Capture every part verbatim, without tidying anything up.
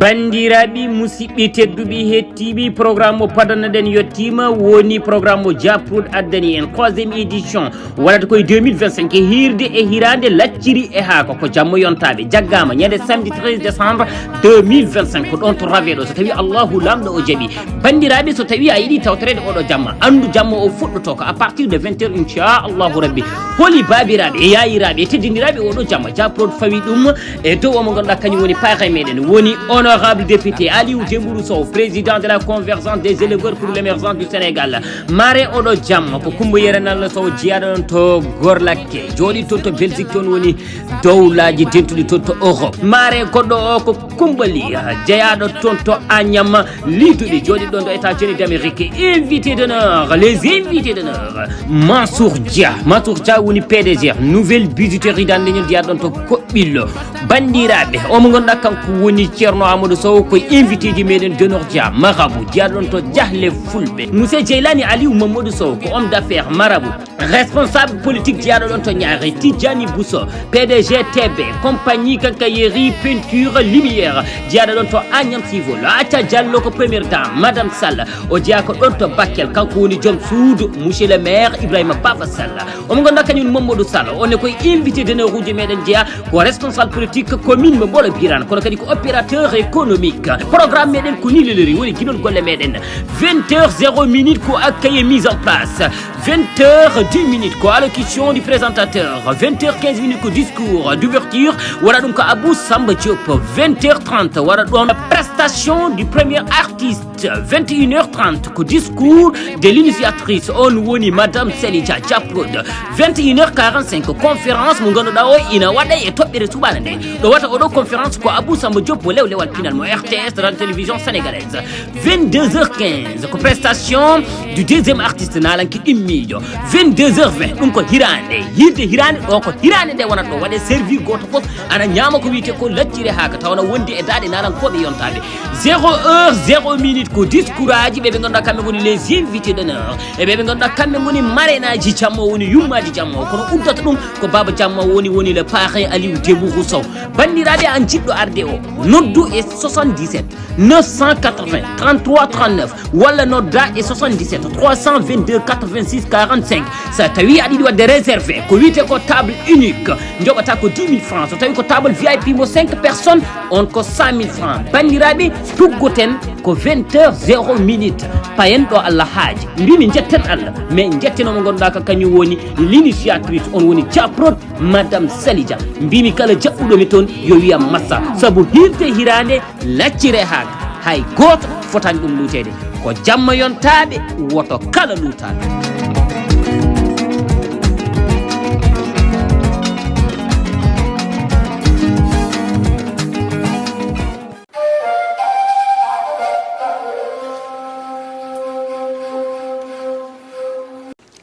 Banndiraaɓe, musidɓe tedduɓe, hettiiɓe, programme mo padannoɗen yettiima, woni programme mo Japrod addani en, troisième édition, waɗata koye deux mille vingt-cinq, e hiirde e hiraande lacciri e haako, ko jamma yontaaɓe, jaggaama ñande samedi treize décembre deux mille vingt-cinq, ko ɗoon to Raveɗo, so tawii Allahu Laamɗo o jaɓii. Banndiraaɓe, so tawii a yiɗi tawtoreede oɗo jamma, anndu jamma o fuɗɗotoo ko à partir de vingt heures, inchallahu rabbi. Holi baabiraaɓe e yaayiraaɓe e teddindiraaɓe oɗo jamma, Japrod fawi ɗum e dow o mo ngannduɗaa kañum woni parrain meɗen, woni honorable député Aliou Dembourou Sow, président de la convergence des éleveurs pour l'émergence du Sénégal. Mare oɗo jamma ko Coumba Yero Nallo Sow, jeyaaɗo ɗoon to Gorlakke, jooɗiiɗo toon to Belgique, toon woni dowlaaji dentuɗi toon to Europe. Mare goɗɗo o ko Coumba Ly, jeyaaɗo toon to Agnam, Liduɗi jooɗiiɗo ɗoon ɗo États-Unis d'Amérique, invité d'honneur, les invités d'honneur, Mansour Dia. Mansour Dia woni P D G Nouvelle Bijouterie Dande Ñon, jeyaaɗo ɗoon to Koɓɓillo. Banndiraaɓe, o mo ngannduɗaa kanko woni Ceerno Amadou Sow, ko invité ji meɗen d'honneur Dia, marabout, jeyaaɗo ɗoon to Jahle Fulɓe. Monsieur Jeylani Aliou Mamadou Sow, ko homme d'affaires, marabout. Responsable politique jeyaaɗo ɗoon to Ñaare, Tidjani Bousso, P D G T B, compagnie quincaillerie, peinture, lumière, jeyaaɗo ɗoon to Agnam Civil. Aca Diallo ko première dame, Madame Sall, o jeyaa ko ɗoon to Bakel, kanko woni joom suudu, monsieur le maire Ibrahima Baba Sall. Omo ngannduɗaa kañum Mamadou Sall, on ne koye invité d'honneur uji meɗen jeyaa, ko responsable politique commune mo Mbolo Birane, kono kadi ko opérateur économique. Programme meɗen ko ni lelori, woni giɗol golle meɗen. Vingt heures zéro minute ko accueil et mise en place. Vingt heures dix minutes ko allocution du présentateur. Vingt heures quinze minutes ko discours d'ouverture. Waɗa ɗum ko Abou Samba Diop. Vingt heures trente waɗa ɗoon prestation du premier artiste. Vingt et une heures trente ko discours de l'initiatrice. On woni Madame Selija Diaprod. Vingt et une heures quarante-cinq ko conférence mo ngannduɗaa o ina waɗa e toɓɓere suɓaana nde. Ɗo wata oɗo conférence ko Abou Samba Diop mo lew lewal pinal mo R T S, Radio Télévision Sénégalaise. Vingt-deux heures quinze ko prestation du deuxième artiste naalanke ɗimmiijo. Vingt-deux heures vingt ɗum ko hiraande, hirde hiraande ɗo ko hiraande nde wonata ɗo waɗe servi gooto fof ana ñaama ko wiyetee ko lacciri haaka tawa na wondi e daaɗe naalankooɓe yontaaɓe. Zéro heure zéro minute ko discours aji ɓe ɓe ngannduɗaa kamɓe ngoni les invités d'honneur e ɓe ɓe ngannduɗaa kamɓe ngoni marraine aji jamma o woni yummaaji jamma o kono uddata ɗum ko baaba jamma o woni woni le parrain Aliou Dembourou Sow. Banndiraaɓe an jiɗɗo arde o noddu e soixante-dix-sept neuf cent quatre-vingts trente-trois trente-neuf walla nodda e soixante-dix-sept trois cent vingt-deux quatre-vingt-six quarante-cinq. So tawii aɗa yiɗi waɗde réservé ko wiyetee ko table unique, njoɓata ko dix mille francs. So tawii ko table V I P mo cinq personnes, on ko cent mille francs. Banndiraaɓe, tuggoten ko vingt heures zéro minute. Payen ɗo Allah haaji. Mbimi njetten Allah, mais njetten o mo ngannduɗaa ka kañum woni l'initiatrice, on woni Japrod, Madame Salija. Mbimi kala jaɓɓuɗo mi toon yo wiyam massa. Sabu hirde hiraande laccire haak, hay gooto fotaani ɗum luuteede. Ko jamma yontaaɓe, woto kala luutaaɓe.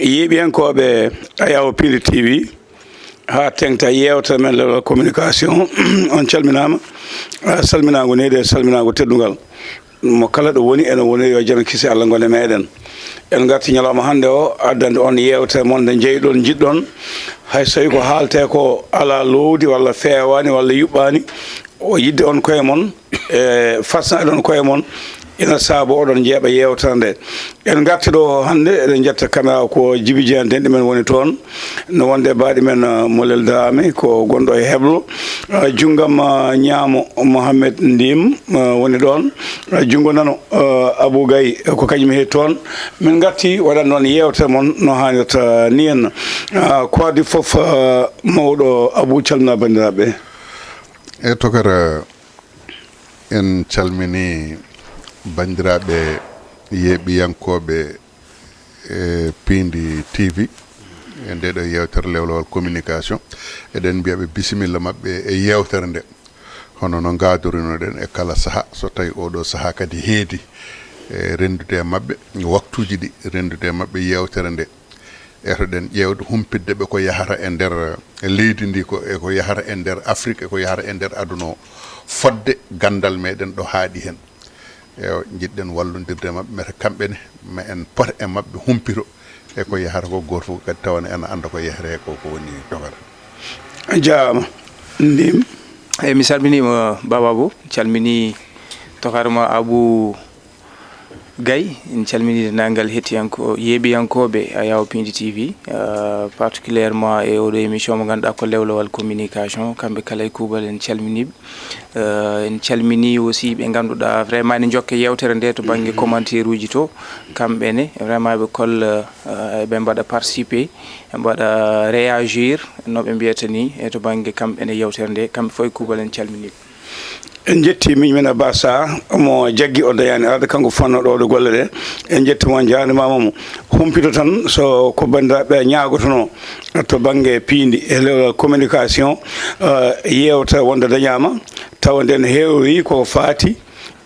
Yeeɓiyankooɓe Ayawo Pindi T V, haa teŋta yeewtere men lewal communication, on calminaama. Ah, salminaango neydi e salminaango teddungal. Mo kala ɗo woni, ene woni yo jam e kisi Allah ngon e meɗen. En ngarti ñalawma hannde o, addande on yeewtere mon nde njeyɗon, njiɗɗon. Hay so tawi ko haaletee ko alaa loowdi walla feewaani walla yuɓɓaani, o yiɗde on koye mon, e farsanaade on koye mon, ina saabo oɗon njeeɓa yeewtere nde. En ngarti ɗo hannde, eɗen njetta caméra ko Jibi Jean denɗi men woni toon. No wonde baaɗi men, uh, Molel Daraame ko gonɗo e heblo. Uh, junngam, uh, ñaamo Mohamed Ndim, uh, woni ɗoon. Uh, junngo nano, uh, Abou Gaye ko kañum heedi toon. Min ngarti waɗan noon yeewtere mon no haanirta ni en. Uh, ko adii fof, uh, mawɗo Abou calmina banndiraaɓe. E tokara, en calmini banndiraaɓe yeeɓiyankooɓe e Piindi T V e nde ɗo yeewtere lewlewal communication. Eɗen mbiya ɓe bisimilla maɓɓe e yeewtere nde. Hono no ngaadorinoɗen e kala saha, so tawi oɗo saha kadi heedi, e renndude e maɓɓe waktuuji ɗi, renndude e maɓɓe yeewtere nde. Etoɗen ƴeewde, humpitde ɓe ko yahata e nder leydi ndi, ko, e ko yahata e nder Afrik, e ko yahata e nder aduna o, fodde ganndal meɗen ɗo haaɗi hen. Eyo, njiɗɗen wallondirde e maɓɓe, mete kamɓe ne, ma en pot e maɓɓe humpito e ko yahata ko, gooto fof kadi tawa ne ena annda ko yahata e ko, ko woni tokara. A jaaraama. Ndim. Eyi, mi salminiima, Baba Abou, calmini Tokarma Abou Gaye, en calminii denndaangal hettiyanko-, yeeɓiyankooɓe Ayaw Pindi T V, euh, particulièrement e oɗo émission mo ngannduɗaa ko lewlewal communication, kamɓe kala e kuuɓal en calminiiɓe. Euh, en calminii aussi ɓe ngannduɗaa vraiment ene njokka yeewtere nde to bannge commentaire uji to, kamɓe ne vraiment ɓe kolla, euh, ɓe mbaɗa participer, ɓe mbaɗa réagir, no ɓe mbiyata ni, e to bannge kamɓe ne yeewtere nde, kamɓe fof e kuuɓal en calminiiɓe. En njetti miñ men Abbas Sarr, mo jaggi o dañaani arde, kanko fonnooɗo ɗo golle ɗe. En njetti mo, en njaarnimaama mo. Humpito tan, so ko banndiraaɓe ñaagotonoo to bannge piindi e lewlal communication, eh, yeewtere wonde dañaama, tawa nden heewi ko faati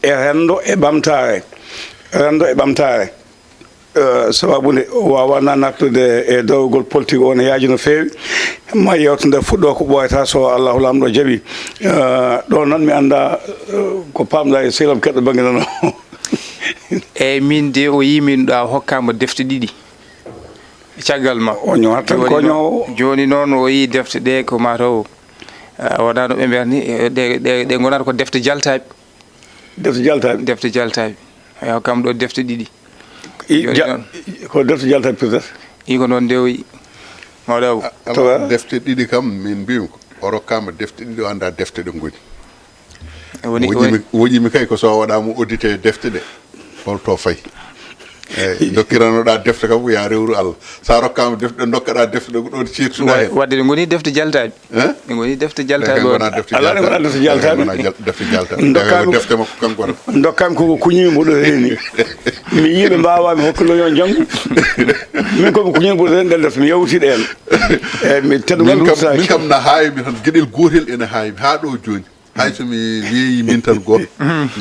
e renndo e ɓamtaare. Renndo e ɓamtaare. Eh, sababu nde o waawaana nattude e dawrugol politique o, ne yaaji no feewi. Ma yewtere nde fuɗɗo ko ɓooyata, so Allahu Laamɗo jaɓi. Eh, ɗo noon mi annda, eh, ko paamɗa e sehil am keɗɗo bannge nano. Eyyi, min de o yii min ɗo a hokkaama defte ɗiɗi caggal ma. O ñoowata tan ko ñoowo. Jooni noon o yii defte ɗe ko mataw, eh, wonaa no ɓe mbiyata ni, eh, ɗe, ɗe, ɗe ngonata ko defte jaltaaɓe. Defte jaltaaɓe. Defte jaltaaɓe. Ewa, kam ɗo defte ɗiɗi. I, jooni ja-, noon. Ko defte jaltaaɓe peut-être. I ko noon nde o yi. Mawɗo Abou. A-, a-, to wa? Defte ɗiɗi kam, min mbiymi ko, o rokkaama defte ɗiɗi, o anndaa defte ɗe ngoni. Woni, woƴimi, woni woƴimi kay ko so waɗaama audité defte ɗe, holto fayi? Eyi, dokkiranoɗa defte kam, ko ya rewru Allah. Sa rokkaama defte ɗe, dokkaɗa defte ɗe, ko ɗon ceertuɗa hen. Wadde ɗe ngoni defte jaltaaɓe. Hein? Ɗe ngoni defte jaltaaɓe. Ɗe ngona defte jaltaaɓe. Alaa, ɗe ngona defte jaltaaɓe. Ɗe ngona jal-, defte jaltaaɓe. Dokkami, ɗe ko defte makko kanko tan. Dokkami koko kuñimi mboɗo reeni. Mi yiiɓe mbawami hokkude yon janngu. Min koko kuñimi mboɗo reeni ɗen defte, mi yawti ɗen. Eyi, mi teddugal. Min kam, min kam na haawi mi tan, geɗel gotel ene haawi mi haa ɗo jooni. Hay so mi weeyi min tan gooto,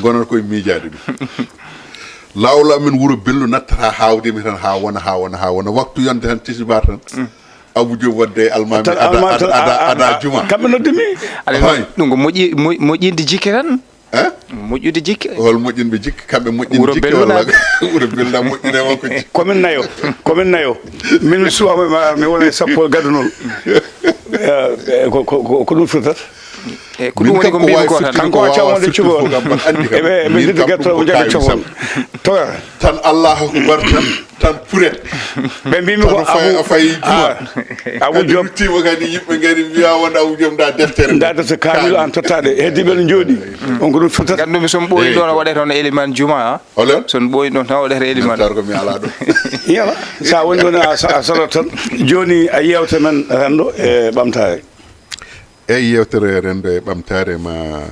gonata koye miijaade mi. Laawol amen wuro Bello nattata haawde mi tan haa wona, haa wona, haa wona. Waktu yonde tan tisibaar tan. Abou Diop wadde e almaami. Tan ada, almaami ada, tan, ada, a, ada a, juma. Kamɓe noddi mi. Aɗa, hay. Ɗum ko moƴƴi-, mo-, moƴƴinde jikke tan. Hein? Moƴƴude jikke. Hol moƴƴinɓe jikke? Kamɓe moƴƴini wuro jikke Bello walla naaɓe. Wuro Bello moƴƴine makko jikke. Komin nayo, komin nayo. Min mi suwa mi, mi wona e sappol gadunol. Eh, ko, ko, ko, ko ɗum firtata? E ko ɗum woni ko mbimi ko tan. Kanko acca wonde cuɓo. Eɓe, eɓe ndidda guertoɓe jaga cofol. Toga. Tan Allahu Akbar tan, tan puret. Ɓe mbimi ko Abu, a fayi juma. Abu Diop. Kadi ruttima kadi yimɓe ngari mbiya wonde Abu Diop nda deftere. Nda deftere kamil an tottaɗe. Heddiɓe no jooɗi. On ko ɗum firtata. Gandumi son ɓooyi ɗon o waɗete on eliman juma, ha? Olen? Son ɓooyi ɗon tan o waɗete eliman. Tar ko mi ala ɗo. Yala, sa woni ɗon a sa-, a salot tan. Joni a yewte men renndo e ɓamtaare. Eyi, yewtere renndo e ɓamtaare ma,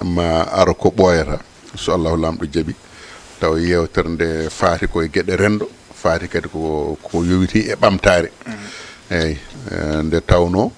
ma aro ko ɓooyata, so Allahu Laamɗo jaɓi. Tawa yewtere nde faati ko e geɗe renndo, faati kadi ko, ko yowiti e ɓamtaare. Eyi, eh, nde tawno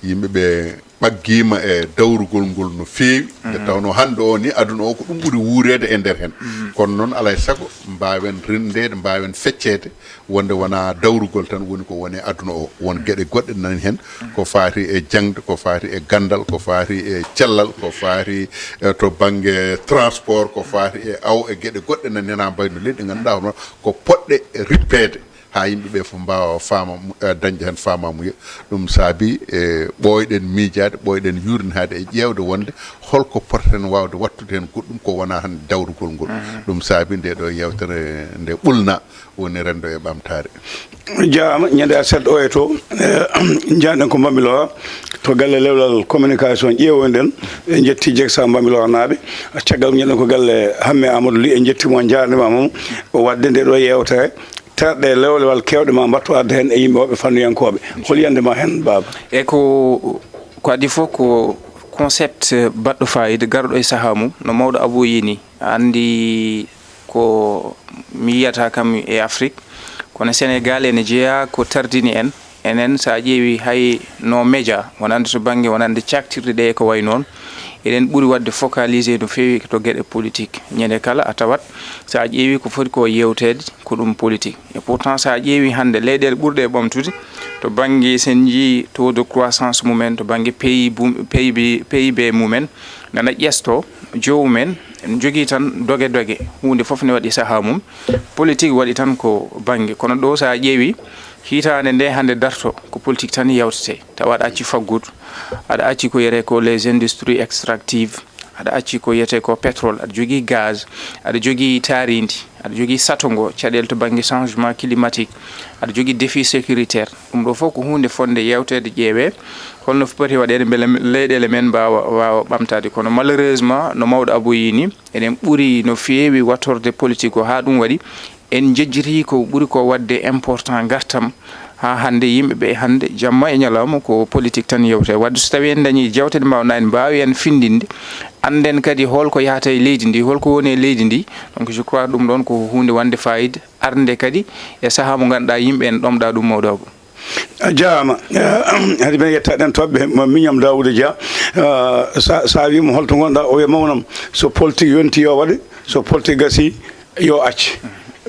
yimɓe ɓe ɓaggiima e dawrugol ngol no feewi. Nde tawno hannde o ni aduna o ko ɗum ɓuri wuureede e nder heen. Kono noon alaa e sago mbaawen renndeede, mbaawen fecceede. Wonde wonaa dawrugol tan woni ko woni e aduna o. Won geɗe goɗɗe nani heen, ko faati e jaŋde, ko faati e ganndal, ko faati e cellal, ko faati e to bannge transport, ko faati e awo e geɗe goɗɗe nani heen, haa mbayno leydi, ɗe ngannduɗaa hono ko poɗɗe rippeede haa yimɓe ɓe fof mbaawa faama, eh, dañde heen faamamuya. Ɗum saabi, eh, ɓooyɗen miijaade, ɓooyɗen yuurnitaade e ƴeewde wonde holko potaten waawde waɗtude heen goɗɗum ko wonaa tan dawrugol ngol. Ɗum saabi nde ɗo yewtere nde ɓulna woni renndo e ɓamtaare. Jaaraama, ñande aset o e to, eh, njaɗen ko Bambilor, to galle lewlal communication ƴeewoyɗen, en njetti Jeksa Bambilor naaɓe. Caggal njeɗen ko galle Hamme Amadou Ly, en njetti mo, en njaarnima mo, o waɗde nde ɗo yewtere, terɗe lewlewal kewɗe ma mbattu adde heen e yimɓe woɓɓe fannuyankooɓe. Hol yiyannde ma heen, Baaba? E ko, ko adii fof ko concept baɗɗo fayida, garɗo e sahaa mum, no mawɗo Abou yini. A anndi ko mi yiyata kam e Afrik, kono Senegal ene jeyaa ko tardini en. Enen, so a ƴeewi hay no média, wonande to bannge, wonande caktirɗe ɗe e ko wayi noon, eɗen ɓuri waɗde focalisé no feewi to geɗe politique. Ñande kala a tawat, so a ƴeewi ko foti ko yewteede, ko ɗum politique. Et pourtant, so a ƴeewi hannde leyɗeele ɓurɗe e ɓamtude, to bannge, so en njii taux de croissance mumen, to bannge P I B, P I B, P I B mumen, nana ƴesto, joomum en, en njogii tan doge doge. Huunde fof ne waɗi sahaa mum. Politique waɗi tan ko bannge. Kono ɗo, so a ƴeewi, hitaande nde hannde darto, ko politique tan yawtetee. Tawa aɗa acci faggudu, aɗa acci ko wiyetee ko les industries extractives, Aɗa acci ko wiyetee ko pétrole, aɗa jogii gaz, aɗa jogii taarindi, aɗa jogii sato ngo, caɗeele to bannge changement climatique, aɗa jogii défi sécuritaire. Ɗum ɗo fof ko huunde fotnde yeewteede, ƴeewee holno poti waɗeede mbele leyɗeele men mbaawa, waawa ɓamtaade. Kono malheureusement, no mawɗo Abou wiyi ni, eɗen ɓuri no feewi waɗtorde politique o, haa ɗum waɗi en njejjitii ko ɓuri ko waɗde important ngartam. Haa hannde, yimɓe ɓe hannde, jamma e ñalawma, ko politique tan yewte. Waɗde so tawii en ndañii jeewte ɗe mbaawɗen, en mbaawi en findinde, annden kadi holko yahata e leydi ndi, holko woni e leydi ndi. Donc, je crois ɗum ɗoon ko huunde wonde fayida, arde kadi e sahaa mo ngannduɗaa yimɓe ene ɗomɗa ɗum, mawɗo Abou. A jaaraama. Eh, hade men yettaade en toɓɓe, mo miñam Daouda Dia. Eh, sa, sa wiima holto ngonɗaa, o wiya mawnam, so politique yonti yo waɗe, so politique gasi yo acc.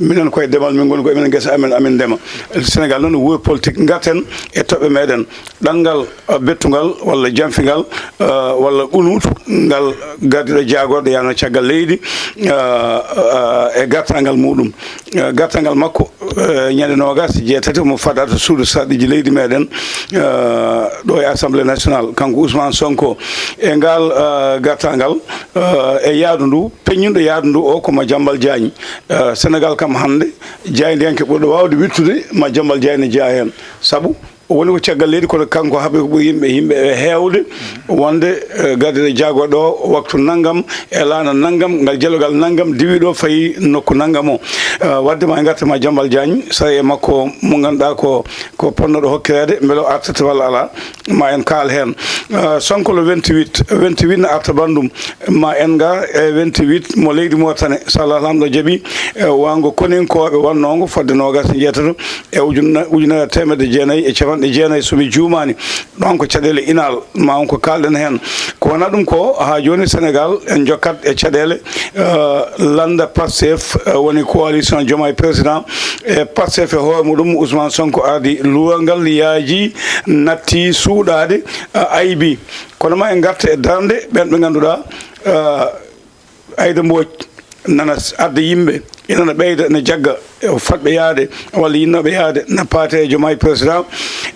Minen koye demal min ngoni, ko emin ngesa amen, amin ndema. Sénégal noon no wowi politique. Ngarten e toɓɓe meɗen. Ɗanngal, eh, bettungal walla janfingal, eh, walla qunuutu ngal gardiiɗo jaagorɗe yahno caggal leydi, eh, eh, e gartangal muɗum. Eh, gartangal makko, eh, ñande noogas e jeetati omo fada to suudu sarɗiiji leydi meɗen, eh, ɗo e Assemblée nationale, kanko Ousmane Sonko. E ngal, eh, gartangal, eh, e yaadu ndu, peññinɗo yaadu ndu o ko Madiambal Diagne. Eh, Sénégal kam hannde, jaayndiyanke ɓurɗo waawde wittude Madiambal Diagne ne jeyaa heen. Sabu o woni ko caggal leydi, kono kanko haɓi ko ɓuri yimɓe, yimɓe e heewde wonde, eh, gardiiɗo jaagorɗo o waktu nanngam, e laana nanngam, ngal jelogal nanngam diwi ɗo, fayi nokku nanngam o. Eh, waɗde ma en ngarta Madiambal Diagne, sara e makko mo ngannduɗaa ko, ko potnoɗo hokkireede, mbele o artat walla alaa, ma en kaal heen. Eh, Sonko le vingt-huit, vingt-huit ne arta banndum, ma en ngar e vingt-huit mo leydi Mauritanie, so Allah laamɗo jaɓi, e waango koninkooɓe wonnoongo fodde noogas e jeetato e ujunna-, ujunere e teemedde jeenayi e capanɗe jeenayi, so mi juumaani. Ɗoon ko caɗeele inaal, ma won ko kaalɗen heen. Ko wonaa ɗum ko, haa jooni Sénégal en njokkat e caɗeele, eh, lannda Pastef, eh, woni coalition Diomaye Président, e Pastef e hoore muɗum, Ousmane Sonko ardi luural ngal, yaaji, natti suuɗaade, eh, aybi. Kono ma en ngarta e darnde ɓeen ɓe ngannduɗaa, eh, Aida Mbodj nana s-, adda yimɓe, ina na ɓeyda, ina jagga, e fatɓe yaade walla yinnooɓe yaade, na paate e Diomaye Président.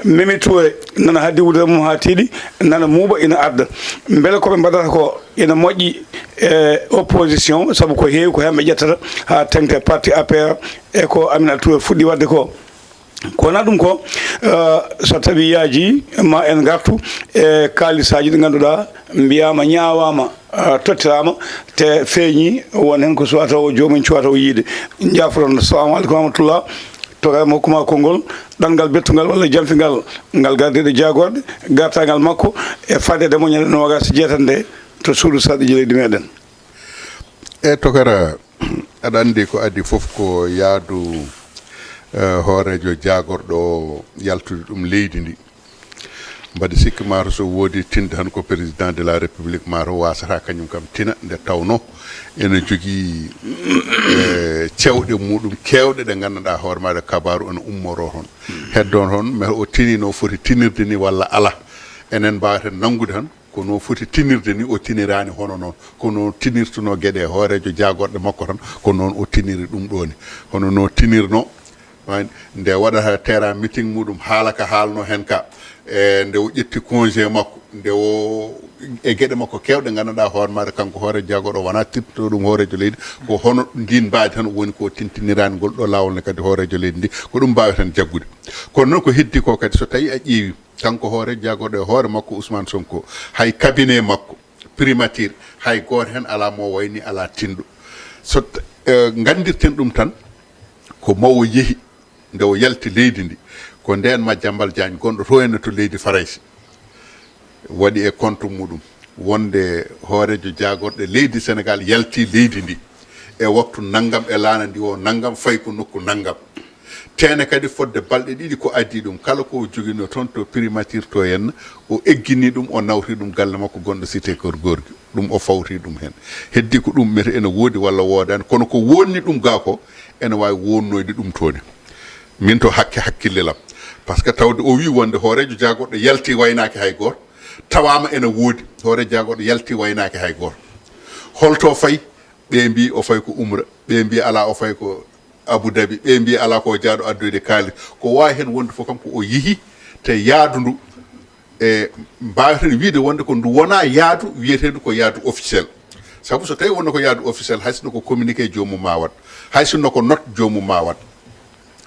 Mimi Touré nana haddi wuddere mum haa tiiɗi, nana muuɓa, ina adda. Mbele ko ɓe mbaɗata ko ina moƴƴi e opposition, sabu ko heewi ko heen ɓe ƴettata haa teŋti e parti A P R e ko Aminata Touré fuɗɗi waɗde ko. Ko wonaa ɗum ko, eh, so tawii yaaji, ma en ngartu e kaalisaaji ɗi ngannduɗaa mbiyaama, ñaawaama, eh, tottiraama, te feeñi, won heen ko suwata o, joomun cuwata o yiide. Njaafoɗon, assalamu aleykum wa rahmatullah. Tokara mo hokkuma konngol, ɗanngal bettungal walla janfingal, ngal gardiiɗo jaagorɗe, gartangal makko e fadde mo ñande noogas e jeetati nde to suudu sarɗiiji leydi meɗen. E tokara, aɗa anndi ko adii fof ko yaadu, eh, hooreejo jaagorɗo o yaltude ɗum leydi ndi. Mbaɗi sikki, maato so woodi tinde tan ko président de la république, maato waasata kañum kam tina, nde tawno ene jogii, eh, cewɗe muɗum keewɗe ɗe nganndanɗaa hoore maaɗa kabaaru ene ummoroo toon. Heddo toon, mais o tinii no foti tinirde ni walla alaa. Enen mbaaweten nanngude tan, ko no foti tinirde ni, o tiniraani hono noon. Ko no tinirtuno geɗe hooreejo jaagorɗe makko tan, ko noon o tiniri ɗum ɗo ni. Hono no tinirno, ma, nde waɗata terrain meeting muɗum, haala ka haalno heen ka, e nde o ƴetti congé makko, nde o, e geɗe makko keewɗe nganndanɗaa hoore maaɗa, kanko hooreejo jaagorɗo wonaa tintoto ɗum hooreejo leydi, ko hono ndin mbaadi tan woni ko tintiniraani ngol ɗo laawol ne kadi hooreejo leydi ndi, ko ɗum mbaaweten jaggude. Kono noon ko heddi ko kadi, so tawii a ƴeewi, kanko hooreejo jaagorɗo e hoore makko Ousmane Sonko, hay cabinet makko, primature, hay gooto heen alaa mo wayni, alaa tinɗo. So t-, eh, nganndirten ɗum tan, ko mawo yehi, nde o yalti leydi ndi, ko ndeen Madiambal Diagne gonɗo to henne to leydi Farayse, waɗi e compte muɗum wonde hooreejo jaagorɗe leydi Sénégal yalti leydi ndi e waktu nanngam, e laana ndi o nanngam, fayi ko nokku nanngam. Teene kadi fodde balɗe ɗiɗi ko adii ɗum, kala ko o joginoo toon to primature to henna, o eggini ɗum, o nawri ɗum galle makko gonɗo Cité Keur Gorgui. Ɗum o fawti ɗum heen. Heddi ko ɗum mete ene woodi walla woodaani, kono ko wonni ɗum gaa ko ene waawi wonnoyde ɗum toon. Min to hakke hakkille lam. Par ce que tawde o wii wonde hooreejo jaagorɗo yalti waynaaki hay gooto, tawaama ene woodi, hooreejo jaagorɗo yalti waynaaki hay gooto. Holto fayi? Ɓe mbii o fayi ko umra, ɓe mbii alaa, o fayi ko Abu Dhabi, ɓe mbii alaa ko o jaaɗo addoyde kaalis. Ko waawi heen wonde fof kam ko o yehi te yaadu ndu, e mbaaweten wiyde wonde ko ndu wonaa yaadu wiyeteendu ko yaadu officiel. Sabu so tawi wonno ko yaadu officiel, hay sinno ko communiqué joomum ma waɗ, hay sinno ko note joomum ma waɗ.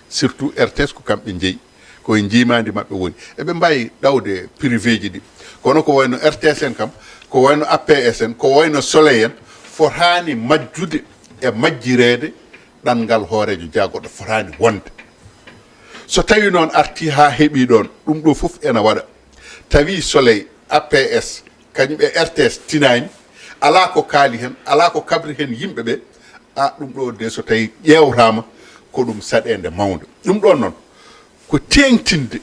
Surtout R T S ko kamɓe njeyi, ko e njiimaandi maɓɓe woni. Eɓe mbaawi ɗawde privé ji ɗi. Kono ko wayno R T S en kam, ko wayno A P S en, ko wayno Soleil en, fotaani majjude e majjireede ɗanngal hooreejo jaagorɗo, fotaani wonde. So tawi noon arti haa heɓi ɗoon, ɗum ɗo fof ena waɗa. Tawi Soleil, A P S, kañum e R T S tinaani, alaa ko kaali heen, alaa ko kabri heen yimɓe ɓe. A, ɗum ɗo de so tawi ƴeewtaama, ko ɗum saɗeende mawnde. Ɗum ɗoon noon, ko teeŋtinde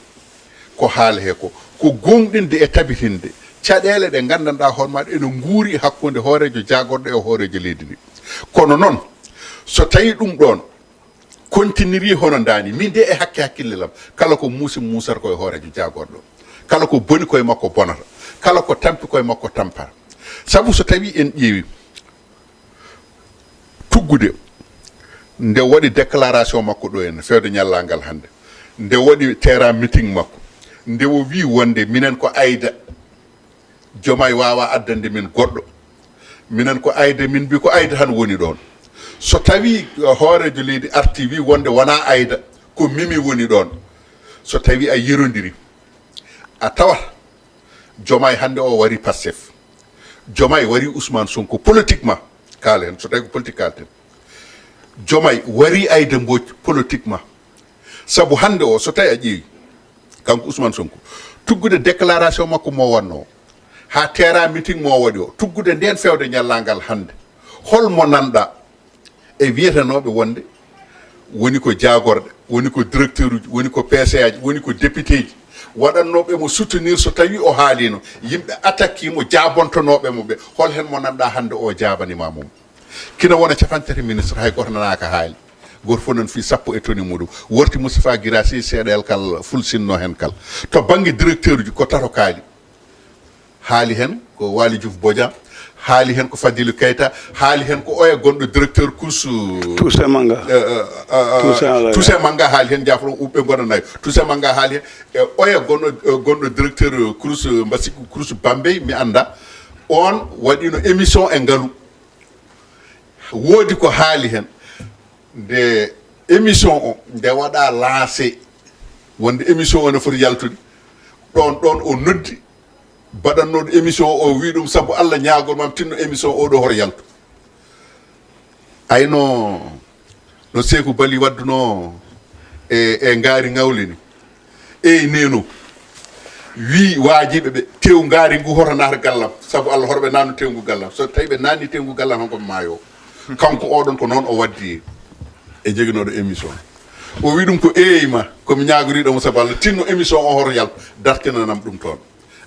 ko haala he ko, ko gooŋɗinde e tabitinde caɗeele ɗe nganndanɗaa hoore maaɗa ene nguuri hakkunde hooreejo jaagorɗo e hooreejo leydi ndi. Kono noon, so tawi ɗum ɗoon kontiniri hono ndaani, min de e hakke hakkille lam, kala ko muusi muusata ko e hooreejo jaagorɗo, kala ko boni koye makko bonata, kala ko tampi koye makko tampata. Sabu so tawi en ƴeewi tuggude nde waɗi déclaration makko ɗo en feewde ñallaagal hannde, nde waɗi terrain meeting makko, nde o wi wonde minen ko ayda, Diomaye waawa addande min goɗɗo. Minen ko ayda, min mbi ko ayda tan woni ɗoon. So tawi hooreejo leydi arti wi wonde wona ayda, ko Mimi woni ɗoon. So tawi a yerondiri, a tawat Diomaye hannde o wari Pastef. Diomaye wari Ousmane Sonko politiquement. Kaalen, so tawi ko politique kaalten. Diomaye wari Aïda Mbodj politiquement. Sabu hannde o, so tawi a ƴeewi, kanko Ousmane Sonko, tuggude déclaration makko mo wanno o, haa terrain meeting mo waɗi o, tuggude ndeen feewde ñallaagal hannde, hol mo nanɗa e wiyetenooɓe wonde woni ko jaagorɗe, woni ko directeur uji, woni ko P C A ji, woni ko député ji, waɗannooɓe mo soutenir so tawi o haalino, yimɓe attaque mo, jaabontonooɓe mo ɓe, hol heen mo nanɗa hannde o jaabanima mum? Kina wona capanɗe tati ministre, hay gooto nanaaka haali. Gooto fof nan fii sappo e toni muɗum. Worti Moustapha Guirassy, seeɗa elkal fulsinno heen kal. To bannge directeur uji, ko tato kaali. Haali heen ko Waly Diouf Bodian, haali heen ko Fadilou Keita, haali heen ko oya gonɗo directeur course, Toussaint Manga. Eh, eh, eh, eh, Toussaint Alain. Toussaint Manga haali heen, jaafoɗon, ɓe ngona nayo. Toussaint Manga haali heen, e oya gonɗo, eh, gonɗo directeur course, mbasiku course Bambey, mi annda. On waɗino émission e ngalu. Woodi ko haali heen. Nde émission o, nde waɗa lancé, wonde émission o ne foti yaltude, ɗoon, ɗoon o noddi baɗannooɗo émission o, o wi ɗum, sabu Allah ñaagol mam tinno émission o ɗo hoto yaltu. Ayno, no Seeku Bali waɗduno e, e ngaari ŋawli ni. Eyi, neenu. Wii waajiɓe ɓe, tew ngaari ngu hoto naata gallam, sabu Allah hoto ɓe naatnu tew ngu gallam. So tawi ɓe naatni tew ngu gallam, hanko ɓe maayo. Kanko oɗon ko noon o waddi e joginooɗo émission. O wii ɗum ko eeyi ma, ko mi ñaagoriiɗo mo sabu Allah, tinno émission o hoto yaltu, dartinanam ɗum toon.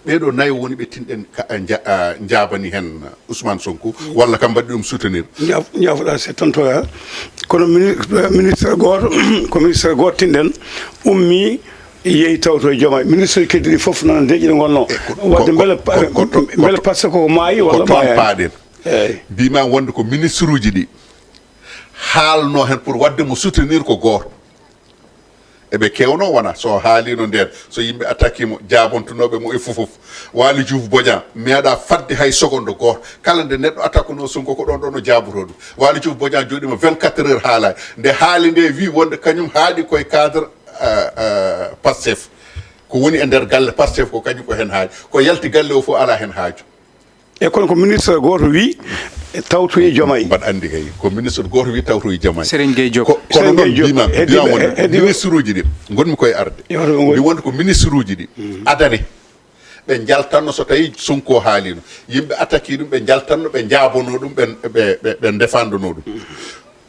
Ɓee ɗoo nayo woni ɓe tinɗen ka, a, nja-, a, njaabani heen Ousmane Sonko, walla kam mbaɗi ɗum soutenir. Njaaf-, njaafoɗaa settantoɗaa. Kono mini-, ministre gooto, ko ministre gooto tinɗen, ummii, yehi tawto e Diomaye. Ministre keddiɗi fof nana deƴƴi ɗo ngonno. E ko, wadde ko, mbele, ko, ko, ko, ko, mbele ko, Pastef koko maayi ko walla toon maayaani? Paaɗen. Eeyi. Mbima wonde ko ministre uji ɗi haalno heen pour wadde mo soutenir ko gooto. Eɓe keewno wona, so haalino ndeen, so yimɓe attaque mo, jaabontonooɓe mo e fof fof. Waly Diouf Bodian, meeɗa fadde hay seconde gooto. Kala nde neɗɗo attaqueno Sonko ko ɗoon ɗoon o jaaboto ɗum. Waly Diouf Bodian jooɗiima vingt-quatre heures haalaani. Nde haali nde wi wonde kañum haaɗi koye cadre, euh, euh, Pastef. Ko woni e nder galle Pastef ko kañum ko heen haaɗi. Ko yalti galle o fof alaa heen haaju. E kono ko ministre gooto wii, tawtoyi Diomaye. Mbaɗa anndi kay, ko ministre gooto wii tawtoyi Diomaye. Serigne Gueye Diop. Ko, kono Serigne noon Gueye Diop, mbima, heddiiɓe, mbima wonde heddiiɓe. Ministre uji ɗi, ngonmi koye arde. Yo, to ngoni. Mi wonde ko ministre uji ɗi. Mm. Adane. Ɓe njaltanno so tawi Sonko haalino. Yimɓe attaque ɗum, ɓe njaltanno, ɓe njaabono ɗum, ɓe, ɓe, ɓe, ɓe ndefandono ɗum.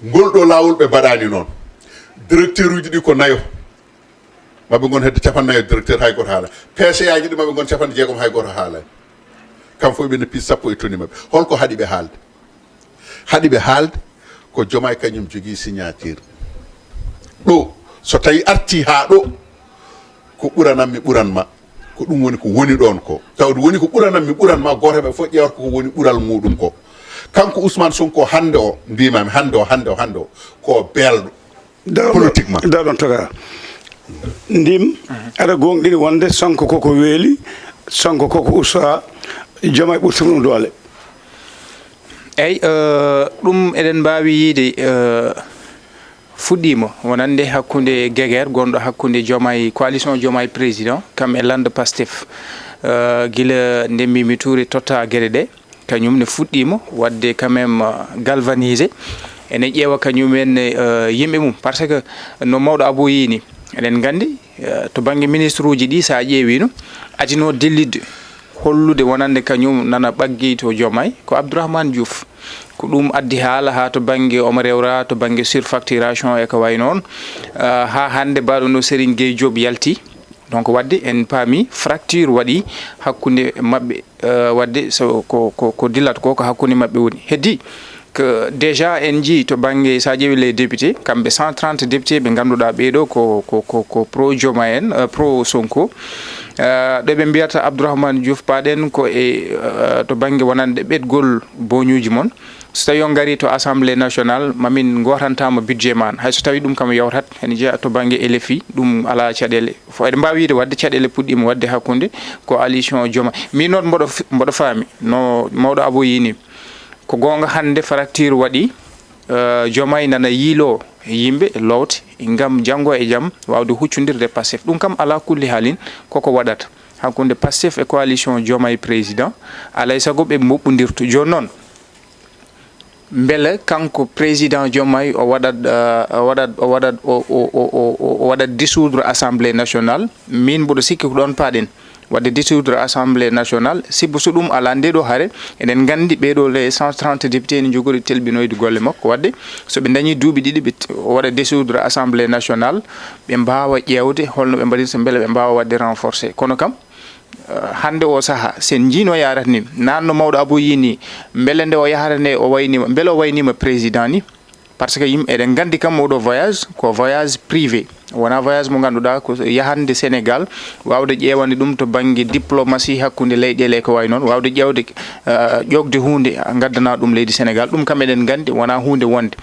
Ngol ɗo laawol ɓe mbaɗani noon. Directeur uji ɗi ko nayo. Maɓe ngon hedde capanɗe nayo directeur, hay gooto haala. P C A ji ɗi maɓe ngon capanɗe jeegom, hay gooto haala. Kam fof ɓe noppi sappo e toni maɓɓe. Holko haɗi ɓe haalde? Haɗi ɓe haalde ko Diomaye kañum jogii signature. Ɗo, so tawi arti haa ɗo, ko ɓuranam mi ɓuran ma. Ko ɗum woni ko woni ɗoon ko. Tawde woni ko ɓuranam mi ɓuran ma, gooto ɓe fof ƴeewata ko woni ɓural muɗum ko. Kanko Ousmane Sonko hannde o, mbimami hannde o, hannde o, hannde o, ko belɗo. Politiquement. Daɗon toga. Ndim, aɗa gooŋɗini wonde Sonko koko weeli, Sonko koko usta, Diomaye ɓurti ɗum doole. Eyi, eh, ɗum eɗen mbaawi yiyde, eh, fuɗɗiima wonande hakkunde geger gonɗo hakkunde Diomaye, coalition Diomaye président, kam e lande Pastef. Eh, gila nde Mimi Touré totta geɗe ɗe, kañum ne fuɗɗiima waɗde quand même, eh, galvanisé. Ene ƴeewa kañum en, eh, yimɓe mum. Parce que no mawɗo Abou yii ni, eɗen nganndi, eh, to bannge ministre uji ɗi, so a ƴeewii no, adino dillitde, hollude wonande kañum nana ɓaggii to Diomaye, ko Abdourahmane Diouf. Ko ɗum addi haala haa to bannge omo rewra, to bannge surfacturation e ko wayi noon. Eh, haa hannde mbaɗo no Serigne Gueye Diop yalti. Donc waɗde en paami fracture waɗi hakkunde maɓɓe, eh, waɗde so ko, ko, ko dillat ko, ko hakkunde maɓɓe woni. Heddi ko déjà en njii to bannge, so a ƴeewi les députés, kamɓe cent trente députés ɓe ngannduɗaa ɓee ɗo ko, ko, ko, ko pro Diomaye en, eh, pro Sonko. Eh, ɗo ɓe mbiyata Abdourahmane Diouf, paaɗen ko e, eh, to bannge wonande ɓetgol boñuuji mon. So tawii on ngarii to Assemblée nationale, mamin ngootantaama budget maan. Hay so tawii ɗum kam yawtat, ene jeyaa to bannge L F I, ɗum alaa caɗeele. Fo eɗen mbaawi wiyde waɗde caɗeele puɗɗiima waɗde hakkunde coalition Diomaye. Min noon mboɗo f-, mboɗo faami, no mawɗo Abou yii ni. Ko goonga hannde fracture waɗi, eh, Diomaye nana yiiloo yimɓe loowde ngam janngo e jam waawde huccondirde Pastef. Ɗum kam alaa kulli haalin koko waɗata hakkunde Pastef e coalition Diomaye président. Alaa e sago ɓe mboɓɓondirtu. Jooni noon, mbele kanko président Diomaye o waɗat, eh, o waɗat, o waɗat, o, o, o, o, o waɗat dissoudre Assemblée nationale? Min mboɗo sikki ko ɗoon paaɗen. Waɗde dissoudre Assemblée nationale, sibu so ɗum alaa nde ɗo hare, eɗen nganndi ɓee ɗo les cent trente députés ene njogori telɓinoyde golle makko. Waɗde so ɓe ndañii duuɓi ɗiɗi, ɓe t-, o waɗa dissoudre Assemblée nationale, ɓe mbaawa ƴeewde holno ɓe mbaɗirta mbele ɓe mbaawa waɗde renforcé. Kono kam, eh, hannde o sahaa, so en njii no yahrata ni, naan no mawɗo Abou yii ni, mbele nde o yahrata nde o wayniima, mbele o wayniima président ni? Parce que yimɓe, eɗen nganndi kam oɗo voyage ko voyage privé, wonaa voyage mo ngannduɗaa ko yahande Sénégal, waawde ƴeewande ɗum to bannge diplomatie hakkunde leyɗeele e ko wayi noon, waawde ƴeewde, eh, ƴoogde huunde, ngaddana ɗum leydi Sénégal. Ɗum kam eɗen nganndi wonaa huunde wonde.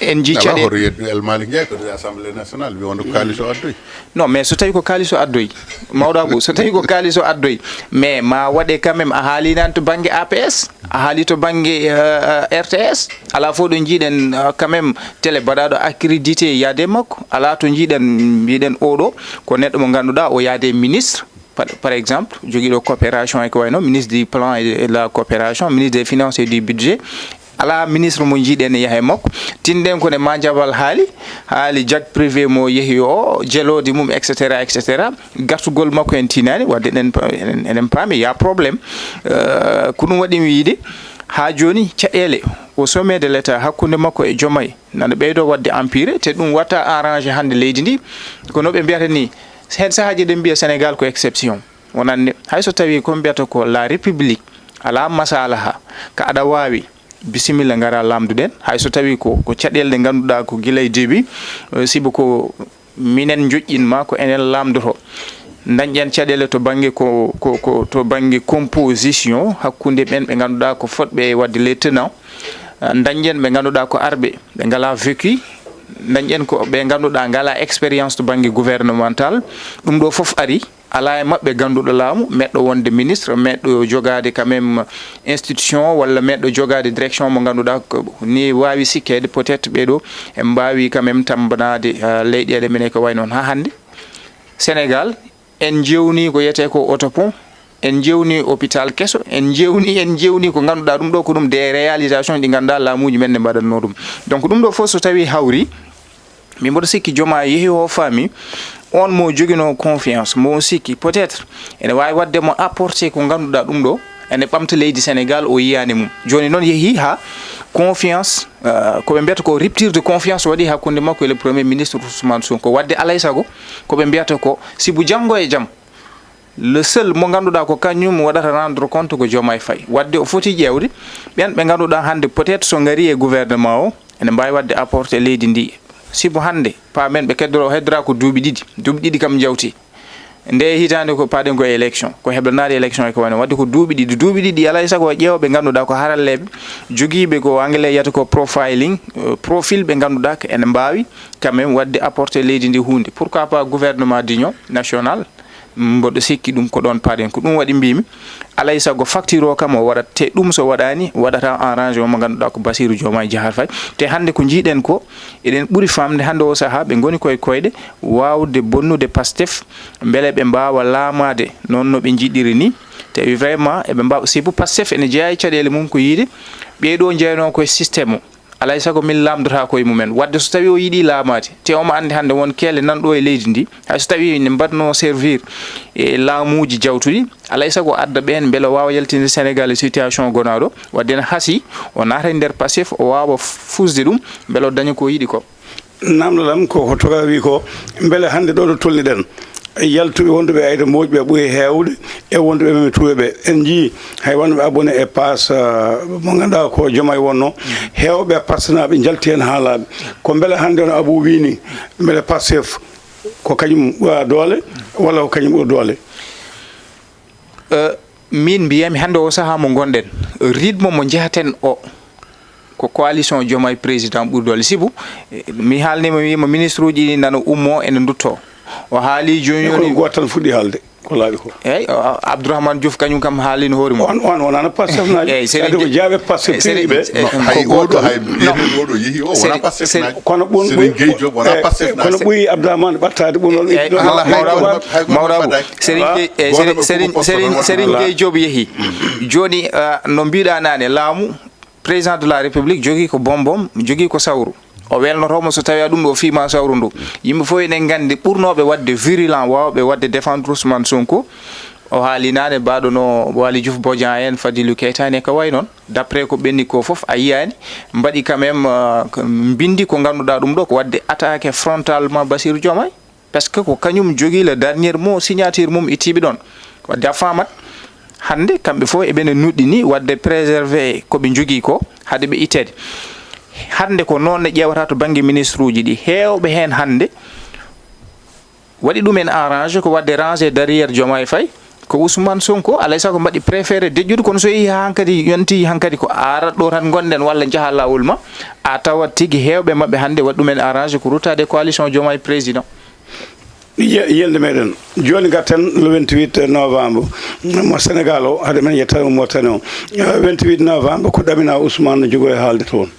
En njii alaa caɗe- hoto yeddu El Malick Ndiaye, ko ɗo Assemblée nationale, wi wonde ko kaalis o addoyi. Non, mais so tawii ko kaalis o addoyi, mawɗo Abou, so tawii ko kaalis o addoyi, mais ma waɗe quand même, a haali naan to bannge A P S, a haali to bannge, euh, euh, R T S, alaa fof ɗo njiiɗen, euh, quand même, télé baɗaaɗo accrédité yaade makko, alaa to njiiɗen, mbiɗen oɗo ko neɗɗo mo ngannduɗaa o yaade ministre, par, par exemple, jogiiɗo coopération e ko wayi noon, ministre du plan et de la coopération, ministre des finances et du budget. Alaa ministre mo njiiɗen e yaha e makko. Tinɗen ko ne Madiambal haali, haali jet privé mo yehi o, jeloode mum, et cetera, et cetera. Gartugol makko en tinaani, wadde enen pa-, enen, enen paami, y a problème. Euh, ko ɗum waɗi mi wiide, haa jooni, caɗeele au sommet de l'État hakkunde makko e Diomaye nana ɓeydo waɗde empiré, te ɗum wata arrangé hannde leydi ndi. Ko no ɓe mbiyata ni, heen sahaaji eɗen mbiya Sénégal ko exception. Wonande, hay so tawii ko mbiyata ko la République, alaa masalaha, ka aɗa waawi, bisimilla, ngara lamduɗen. Hay so tawii ko, ko caɗeele ɗe ngannduɗaa ko gila e début, eh, sibu ko minen njoƴƴinma, ko enen lamdoto. Dañƴen caɗeele to bannge ko, ko, ko to bannge composition hakkunde ɓen ɓe ngannduɗaa ko fotɓe e waɗde les tenants. Ah, dañƴen ɓe ngannduɗaa ko arɓe, ɓe ngalaa vécu. Dañƴen ko ɓe ngannduɗaa ngalaa expérience to bannge gouvernemental. Ɗum ɗo fof ari. Alaa e maɓɓe gannduɗo laamu, meɗɗo wonde ministre, meɗɗo jogaade quand même institution, walla meɗɗo jogaade direction mo ngannduɗaa ko ni waawi sikkeede, peut-être ɓee ɗo en mbaawi quand même tammbanaade, ah, leyɗeele men e ko wayi noon. Haa hannde, Sénégal, en njewnii ko wiyetee ko autopont, en njewnii hôpital keso, en njewnii, en njewnii ko ngannduɗaa ɗum ɗo ko ɗum des réalisations ɗi ngannduɗaa laamuuji men ne mbaɗatnoo ɗum. Donc ɗum ɗo fof so tawii hawri, min mboɗo sikki Diomaye yehi o faami, on mo joginoo confiance, mo o sikki peut-être ene waawi waɗde mo apporter ko ngannduɗaa ɗum ɗo ene ɓamta leydi Sénégal, o yiyaani mum. Jooni noon yehi haa confiance, euh, ko ɓe mbiyata ko rupture de confiance waɗi hakkunde makko e le Premier ministre Ousmane Sonko. Waɗde alaa e sago ko ɓe mbiyata ko sibu janngo e jam, le seul mo ngannduɗaa ko kañum waɗata rendre compte ko Diomaye Faye. Waɗde o foti ƴeewde ɓen ɓe ngannduɗaa hannde peut-être so ngarii e gouvernement o, ene mbaawi waɗde apporter leydi ndi. Sibu hannde, paamen ɓe keddoro, heddora ko duuɓi ɗiɗi. Duuɓi ɗiɗi kam njawti. Nde hitaande ko paaɗen ko e élection, ko heblanaade élection e ko wayi noon. Waɗde ko duuɓi ɗiɗi. Duuɓi ɗiɗi alaa e sago ƴeewa ɓe ngannduɗaa ko haralleeɓe, jogiiɓe ko anglais wiyata ko profiling, euh, profil ɓe ngannduɗaa ko ene mbaawi quand même waɗde apporter leydi ndi huunde. Pourquoi pas gouvernement d'union nationale? Mboɗo sikki ɗum ko ɗoon paaɗen. Ko ɗum waɗi mbiimi, alaa e sago facture o kam o waɗat, te ɗum so waɗaani, waɗata arrangement mo ngannduɗaa ko Bassirou Diomaye Diakhar Faye. Te hannde ko njiiɗen ko, eɗen ɓuri faamde hannde o sahaa ɓe ngoni koye koyɗe waawde bonnude Pastef, mbele ɓe mbaawa laamaade noon no ɓe njiɗiri ni. Te vraiment eɓe mbaawa, sibu Pastef ene jeyaa e caɗeele mum ko yiide, ɓee ɗoo njeyanoo koye système o. Alaa e sago min laamdotaako e mumen. Waɗde so tawii o yiɗii laamaade, te omo anndi hannde won keele nan ɗo e leydi ndi, hay so tawii ne mbaɗnoo servir e laamuuji jawtuɗi, alaa e sago adda ɓeen mbele o waawa yaltinde Sénégal e situation gonaaɗo. Waɗde ene hasii o naata e nder Pastef, o waawa fusde ɗum, mbele o daña ko o yiɗi ko. Namdal am ko, ko toga wi ko, mbele hannde ɗo ɗo tolniɗen, yaltuɓe wonduɓe e ayde moƴɓe ɓuri heewde e wonduɓe meme tuuɓe ɓe. En njii hay wonɓe abonné e pass, ah, mo ngannduɗaa ko Diomaye wonno, heewɓe Pastefnaaɓe njalti heen haa laaɓi. Ko mbele hannde no Abou wii ni, mbele Pastef ko kañum ɓura doole walla ko kañum ɓuri doole? Eh, min mbiyami hannde o sahaa mo ngonɗen, rythme mo njehaten o, ko coalition Diomaye président ɓuri doole. Sibu, eh, mi haalnima, mi wiima ministre uji ɗi nana ummo ene ndutto. O haali jooni, e ko jooni gooto tan fuɗɗi haalde, ko laaɓi ko. Eyyi, o, Abdourahmane Diouf kañum kam haalino hoore mum. On, on wonano Pastef naajo. Eyyi, Serigne Kadi ko Gueye, jaaɓe Pastef eyyi, Serigne, tigi ɓe. Eyyi, No, hay ko oɗo, gooto. Hay No. Biyeteɗo oɗo yeehi o, wona Serigne, Pastef Serigne, naajo. Kono ɓun Serigne Gueye Diop wona eh, Pastef kono naajo. Ɓuyi Abdourahmane ɓattaade ɓun on. Eyyi, Mawɗo, hay gooto Mawɗo, Mawɗo, mbaɗaaki. Serigne Gueye, eh, Gooto Serigne, ɓe Serigne, fof ko Serigne, Pastef Serigne wonata. Gueye Diop yeehi. Jooni, ah, no mbiɗa naane, laamu, président de la République jogii ko bombom, jogii ko sawru. O welnotooma so tawii ɗum ɗo fiima sawru ndu. Yimɓe fof eɗen nganndi ɓurnooɓe waɗde virulent, waawɓe waɗde défendre Ousmane Sonko. O haali naane, mbaɗo no Waly Diouf Bodian en, Fadilou Keita en e ko wayi noon. D'après ko ɓenni ko fof, a yiyaani. Mbaɗi quand même, euh, ko, mbinndi ko ngannduɗaa ɗum ɗo, ko waɗde attaqué frontalement Bassirou Diomaye. Parce que ko kañum jogii le dernier mot, signature mum ittiiɓe ɗoon. Wadde a faamat, hannde kamɓe fof eɓene nuɗɗini waɗde préserver ko ɓe njogii ko, hade ɓe itteede. Hannde ko noon ne ƴeewata to bannge ministre uji ɗi. Heewɓe heen hannde waɗi ɗum en arrangé ko waɗde rangé derrière Diomaye Faye, ko Ousmane Sonko, alaa e sago mbaɗi préféré deƴƴude, kono so yehi haa hankadi, yonti hankadi ko a arat ɗo tan ngonɗen walla njaha laawol ma, a tawat tigi heewɓe maɓɓe hannde waɗi ɗum en arrangé ko ruttaade e coalition Diomaye président. Ye-, yiyannde meɗen. Jooni ngarten le vingt-huit novembre mo Sénégal o, hade men yettaade mo Mauritanie o. Eh, vingt-huit novembre, ko ɗamina Ousmane no jogori haalde toon?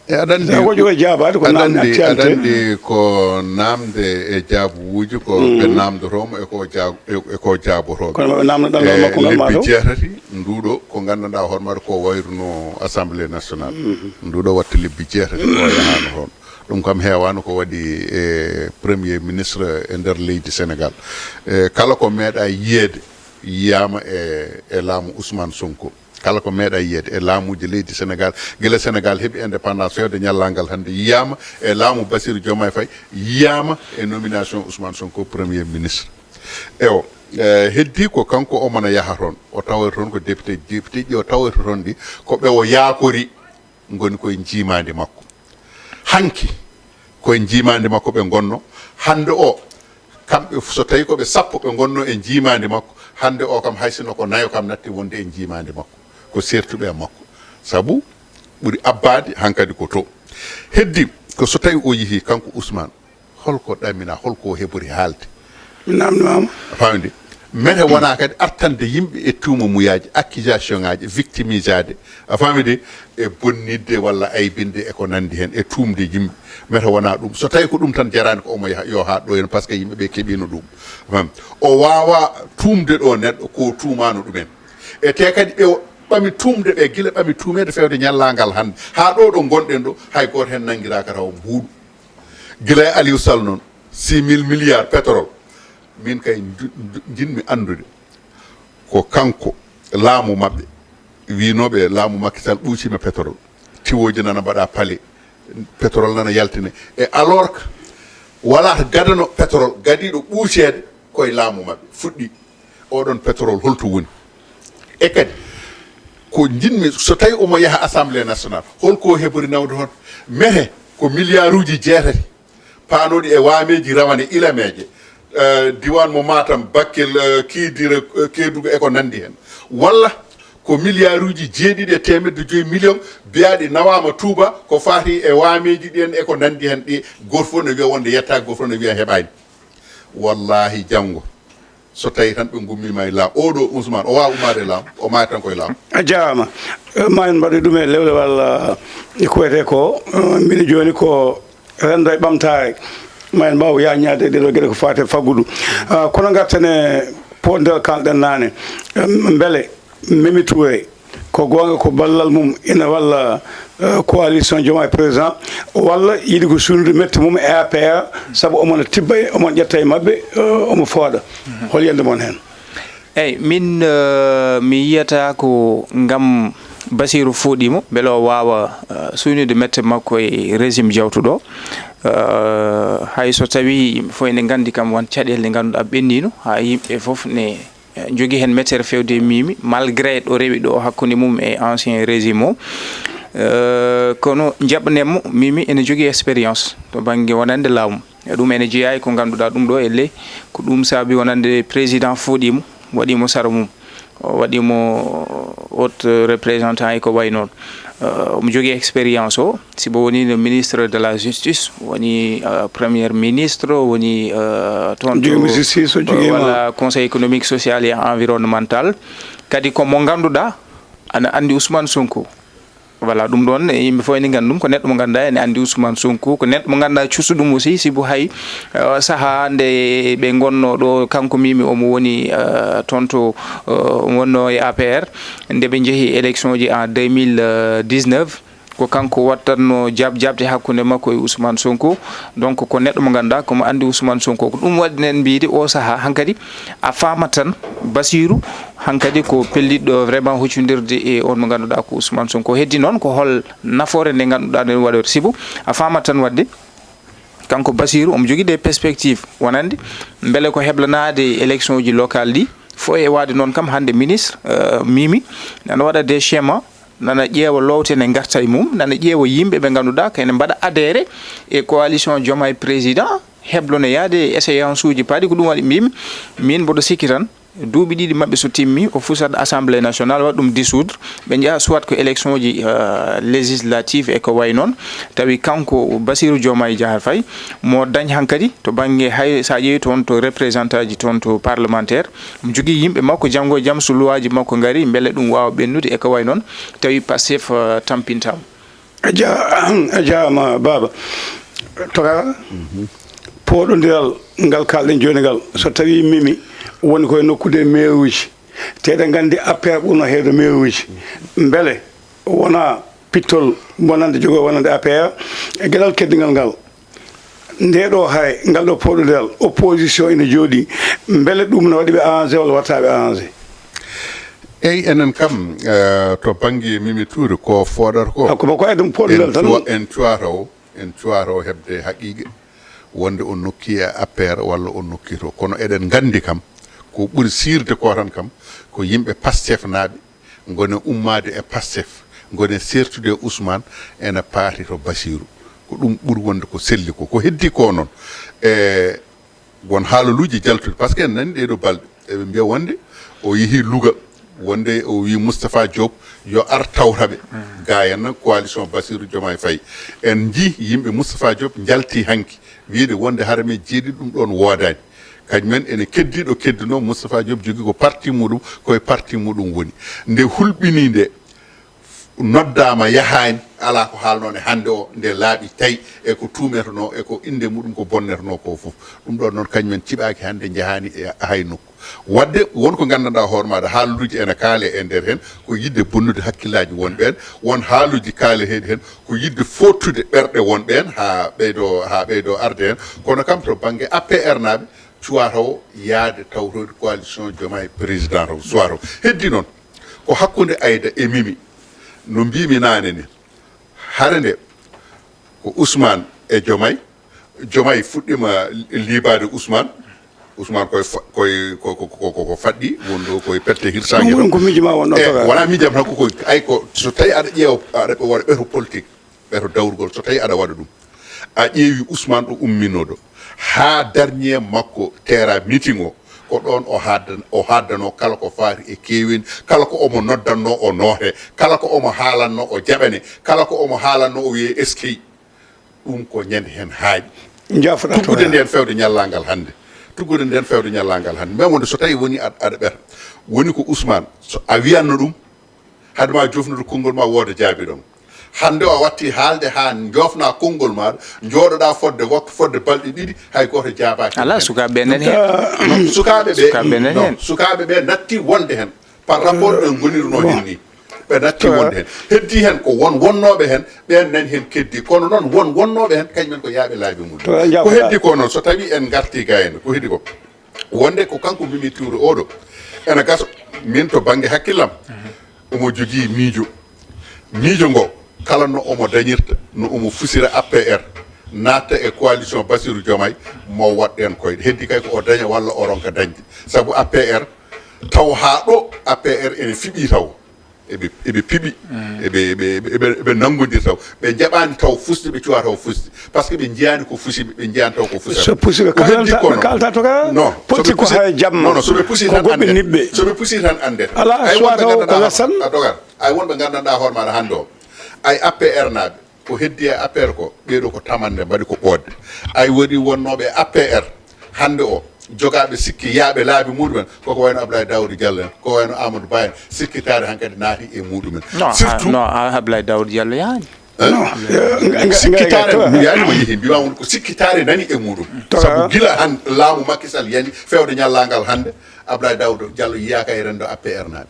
E aɗa anndi, Tawi ko jogori jaabaade, ko aɗa naamne anndi, actualité. Aɗa anndi ko naamde e jaabuwuuji ko ɓe naamdotoo mo e ko jaab-, e, e ko jaabotoo ɓe. Kono ɓe naamno ɗanngal makko ngal maa lebbi taw? Jeetati, nduuɗo ko nganndanɗaa hoore maaɗa ko wayruno Assemblée nationale. Nduuɗo waɗta lebbi jeetati ko yahaano toon. Ɗum kam heewaano ko waɗi e Premier ministre e nder leydi Senegaal. E, kala ko meeɗaa yiyeede, yiyaama e, e laamu Ousmane Sonko. Kala ko meeɗaa yiyeede e laamuuji leydi Senegaal, gila Senegaal heɓi indépendance feewde ñallal ngal hannde, yiyaama e laamu Bassirou Diomaye Faye, yiyaama e nomination Ousmane Sonko Premier ministre. Ewo, e, heddii ko kanko omo na yaha toon, o tawoyta toon ko député, député ji o tawoyta toon ɗi, ko ɓe o yaakori ngoni koye njiimaandi makko. Hanki, koye njiimaandi makko ɓe ngonno. Hannde o, kamɓe, so tawii ko ɓe sappo ɓe ngonno e njiimaandi makko, hannde o kam, hay sinno ko nayo kam natti wonde e njiimaandi makko, ko seertuɓe e makko. Sabu ɓuri abbaade hankadi ko to. Heddi ko so tawii o yehii, kanko Ousmane, holko ɗamina, holko o heɓori haalde? Mi naamnimaama. A faamii de? Mete wonaa kadi artande yimɓe e tuuma muyaaji, accusation ŋaaji, victimisaade, a faamii de, e bonnitde walla aybinde e ko nanndi heen, e tuumde yimɓe. Mete wonaa ɗum. So tawii ko ɗum tan jaraani ko omo yaha, yo haa ɗo heen, par ce que yimɓe ɓe keɓiino ɗum. A faamii? O waawaa tuumde ɗo neɗɗo ko tuumaano ɗumen. E te kadi ɓe ɓami tuumde ɓe, gila ɓami tuumeede feewde ñallaagal hannde, haa ɗo ɗo ngonɗen ɗo, hay gooto heen nanngiraaka tawa mbuuɗu. Gila e Aliou Sall noon, six mille milliards pétrole. Min kay ndu-, ndu-, njiɗmi anndude ko kanko laamu maɓɓe, wiynooɓe laamu Macky Sall ɓuuciima pétrole. Tiwooji nana mbaɗa palais, pétrole nana yaltine. E alors que walaa gadano pétrole gadiiɗo ɓuuceede koye laamu maɓɓe. Fuɗɗi oɗon pétrole holto woni? E kadi, ko njiɗmi, so tawii omo yaha Assemblée nationale, holko o heɓori nawde toon? Mete ko milliarduuji jeetati paanooɗi e waameeji rawane ilameeje, eh, diiwaan mo Matam, Bakel, eh, Kidira, eh, Kedugu e ko nanndi heen. Walla ko milliarduuji jeeɗiɗi e teemedde joyi million biyaaɗi nawaama Touba, ko faati e waameeji ɗi en e ko nanndi heen ɗi, gooto fof ne wiya wonde yettaaki, gooto fof ne wiya heɓaani. Wallahi, janngo, so tawi tan ɓe ngummiima e laam, oɗo Ousmane, o waawa ummaade e laam, o maaya tan koye laam. A jaaraama. Eh, ma en mbaɗu ɗum e lewlewal, eh, ko wiyetee ko, eh, mbiɗa jooni ko renndo e ɓamtaare. Ma en mbaaw yaaññaade e ɗeɗo geɗe ko faati e faggudu. Ah, kono ngarten e poɗndiral kalɗen naane. Eh, mbele Mimi Touré, ko goonga ko ballal mum ina walla, eh, coalition Diomaye Président, walla yiɗi ko suunude mette mum e A P R, sabu omo tibba e, omo ƴetta e maɓɓe, eh, omo fooɗa. Hol yiyannde mon heen? Eyi, min, eh, mi yiyata ko ngam Basiiru fooɗii mo, mbele o waawa, eh, suunude mette makko e régime jawtuɗo. Eh, hay so tawii yimɓe fof ene nganndi kam won caɗeele ɗe ngannduɗaa ɓenniino, haa yimɓe fof ne, eh, njogii heen mettere feewde e Mimi, malgré ɗo rewi ɗo hakkunde mum e ancien régime o. Eh, kono njaɓnen mo, Mimi ene jogii expérience to bannge wonande laamu. E ɗum ene jeyaa e ko ngannduɗaa ɗum ɗo elle, ko ɗum saabi wonande président fooɗii mo, waɗii mo sara mum, o waɗii mo haut représentant e ko wayi noon. Eh, omo jogii expérience o, sibo wonii no ministre de la justice, wonii, eh, premier ministre, wonii, eh, toon to, Joomi justice o jogiima. Walla conseil économique, social et environnemental. Kadi ko mo ngannduɗaa ana anndi Ousmane Sonko. Voilà, ɗum ɗoon, e yimɓe fof ene nganndi ɗum, ko neɗɗo mo ngannduɗaa ene anndi Ousmane Sonko, ko neɗɗo mo ngannduɗaa cuusu ɗum aussi, sibu hay, eh, sahaa nde ɓe ngonnoo ɗo, kanko Mimi omo woni, eh, toon to, eh, omo wonnoo e A P R, nde ɓe njehi élection ji en deux mille dix-neuf, ko kanko wattatnoo jaab-, jaabte hakkunde makko e Ousmane Sonko. Donc, ko neɗɗo mo ngannduɗaa ko mo anndi Ousmane Sonko. Ko ɗum waɗi enen mbiyde oo sahaa hankadi a faamat tan Basiiru hankadi ko pelliɗɗo vraiment huccondirde e on mo ngannduɗaa ko Ousmane Sonko. Heddi noon ko hol nafoore nde ngannduɗaa nde ɗum waɗoyta, sibu a faamat tan waɗde kanko Basiiru omo jogii des perspectives wonande mbele ko heblanaade élection ji locale ɗi fof e waade noon kam hannde ministre, eh, Mimi nana waɗa des schémas, nana ƴeewa loowte ne ngarta e mum, nana ƴeewa yimɓe ɓe ngannduɗaa ko ene mbaɗa adhéré e coalition Diomaye Président, heblonoyaade e échéance uji paaɗi. Ko ɗum waɗi mbiymi, min mboɗo sikki tan, duuɓi ɗiɗi maɓɓe so timmi, o fusat Assemblée nationale, waɗa ɗum dissoudre, ɓe njaha soit ko élection ji, euh, législative e ko wayi noon, tawi kanko Bassirou Diomaye Diakhar Faye mo dañ hankadi to bannge, hay so a ƴeewi toon to représentant ji toon to parlementaire, omo jogii yimɓe makko, janngo e jam so loi ji makko ngarii, mbele ɗum waawa ɓennude e ko wayi noon, tawi Pastef, euh, tampintaama. A ja-, a jaaraama, Baaba. Tokara, pooɗondiral ngal kaalɗen jooni ngal, so tawii Mimi woni ko e nokkuuji e meeruuji, te eɗen nganndi A P R ɓurnoo heewde meeruuji, mbele wonaa pittol bonannde jogoo wonande A P R? E geɗal keddigal ngal, ndee ɗoo hare, ngal ɗoo pooɗondiral, opposition ina jooɗii, mbele ɗum ne waɗi ɓe arrangé walla waɗataa ɓe arrangé? Eyi, enen kam, eh, to bannge Mimi Touré, ko fooɗata ko, Ah, ko ko eden pooɗondiral en tan. Cuwa-, en cuwata o, en cuwata o heɓde haqiiqe wonde o nokki e A P R walla o nokki to. Kono eɗen nganndi kam, ko ɓuri siirde ko tan kam, ko yimɓe Pastefnaaɓe ngone ummaade e Pastef, ngone seertude e Ousmane, ene paati to Bassirou. Ko ɗum ɓuri wonde ko selli ko. Ko heddi ko noon, e won haalaluuji jaltuɗi, par ce que en nani ɗee ɗoo balɗe, eɓe mbiya wonde o yehi Louga, wonde o wii Moustapha Diop yo ar tawta ɓe. Ga henna coalition Bassirou Diomaye Faye. En njii yimɓe Moustapha Diop njalti hanki, wiide wonde hara men jeeɗiɗo ɗum ɗoon woodaani. Kañum en ene keddi ɗo keddunoo, Moustapha Diop jogii ko parti muɗum, koye parti muɗum woni. Nde hulɓinii nde, noddaama yahaani, alaa ko haalnoo nde hannde o, nde laaɓi tay e ko tuumetenoo e ko innde muɗum ko bonnetenoo ko fof. Ɗum ɗoon noon kañum en ciɓaaki hannde, njahaani e hay nokku. Waɗde won ko nganndanɗaa hoore maaɗa, haaluuji ene kaalee e nder heen, ko yiɗde bonnude hakkillaaji won ɓeen, won haaluuji kaaleteeɗi heen, ko yiɗde fooɗtude ɓerɗe won ɓeen haa ɓeydoo, haa ɓeydoo arde heen. Kono kam to bannge A P R naaɓe, cuwata o yaade tawtoyde coalition Diomaye président taw suwata o. Heddi noon, ko hakkunde Aida e Mimi, no mbiimi naane ni, hare nde ko Ousmane e Diomaye, Diomaye fuɗɗima liibaade Ousmane. Ousmane koye fa-, koye ko, ko, ko, ko, ko faɗɗi, wonɗo koye pette hirsaange. Ɗum woni ko miijo ma wonno. E, Tokara. Wona miijam tan ko, ko, ay ko, so tawi aɗa ƴeewa, aɗa waɗa ɓeru politique, ɓeru dawrugol, so tawi aɗa waɗa ɗum. A ƴeewi Ousmane ɗo umminoo ɗo, haa darnier makko teera meeting o, ko ɗoon o haaddan-, o haaddanoo kala ko faati e keeweendi, kala ko omo noddannoo o noote, kala ko omo haalannoo o jaɓane, kala ko omo haalannoo o wiyee eskey. Ɗum ko ñande heen haaɗi. Njaafoɗaa. Tuggude ndeen fewde ñallaagal hannde, Tuggude nden fewde ñallaagal hannde. Même wonde so tawi woni aɗa, aɗa ɓeta, woni ko Ousmane, so a wiyanno ɗum, hade ma jofnude konngol ma wooda jaabiɗo ma. Hannde o watti haalde haa jofna konngol maɗa, jooɗoɗa fodde waktu, fodde balɗe ɗiɗi, hay gooto jaabaaki. Ala, sukaaɓe ɓe nani heen. Non, sukaaɓe ɓe, sukaaɓe ɓe nani non, heen. Sukaaɓe ɓe natti wonde heen. Par rapport ɓe ngonirno heen ni. Ɓe natti wonde heen. Heddi heen ko won wonnooɓe heen, ɓeen nani heen keddi. Kono noon won wonnooɓe heen, kañumen ko yaaɓe laabi mum. Ko heddi ko noon, so tawi en ngarti gayno, ko heddi ko. Wonde ko kanko Mimi Touré oɗo, ena gasa min to bannge hakkillam, omo jogii miijo. Miijo ngo, kala no omo dañirta, no omo fusira A P R, natta e coalition Bassirou Diomaye, mo waɗ ɗeen koyɗe. Heddi kay ko o daña walla o ronka dañde. Sabu A P R, taw haa ɗo A P R ene fiɓi taw. Eɓe, eɓe piɓi, eɓe, eɓe, eɓe, eɓe, eɓe nanngondir taw. Ɓe njaɓaani taw fusde, ɓe cuwaa taw fusde. Par ce que ɓe njiyaani ko fusi ɓe, ɓe njiyaani taw ko fusi. So pusi ɓe. Ko heddi kalanta, ko ɓe kalta to ka non, so ɓe pusi, haya jamma. Non, non, so ɓe pusi ko tan goɗɗe annde. Niɓɓe. So ɓe pusi tan annde. Ala, ay suwa wonɓe taw ko nganndanɗaa lessan. A dogan. Ay wonɓe nganndanɗaa hoore maaɗa hannde o. Ay A P R naaɓe. Ko heddi e A P R ko, ɓeeɗo ko tamannde mbaɗi ko ɓoodde. Ay woni wonnooɓe e A P R hannde o, jogaaɓe sikki yaaɓe laabi muɗumen, koko wayno Abdoulaye Daouda Diallo en, ko wayno Amadou Ba en, sikkitaare hankadi naati e muɗumen. Non, surtout a, non, a, Abdoulaye Daouda Diallo yaani. Hein? Non, eh, nga, nga, sikkitaare nga, nga, mum yaani mo yehi, mbiwa won ko sikkitaare nani e muɗum. To sabu gila han laamu Macky Sall yani fewde ñallaagal hannde, Abdoulaye Daouda Diallo yiyaaka e renndo A P R naaɓe.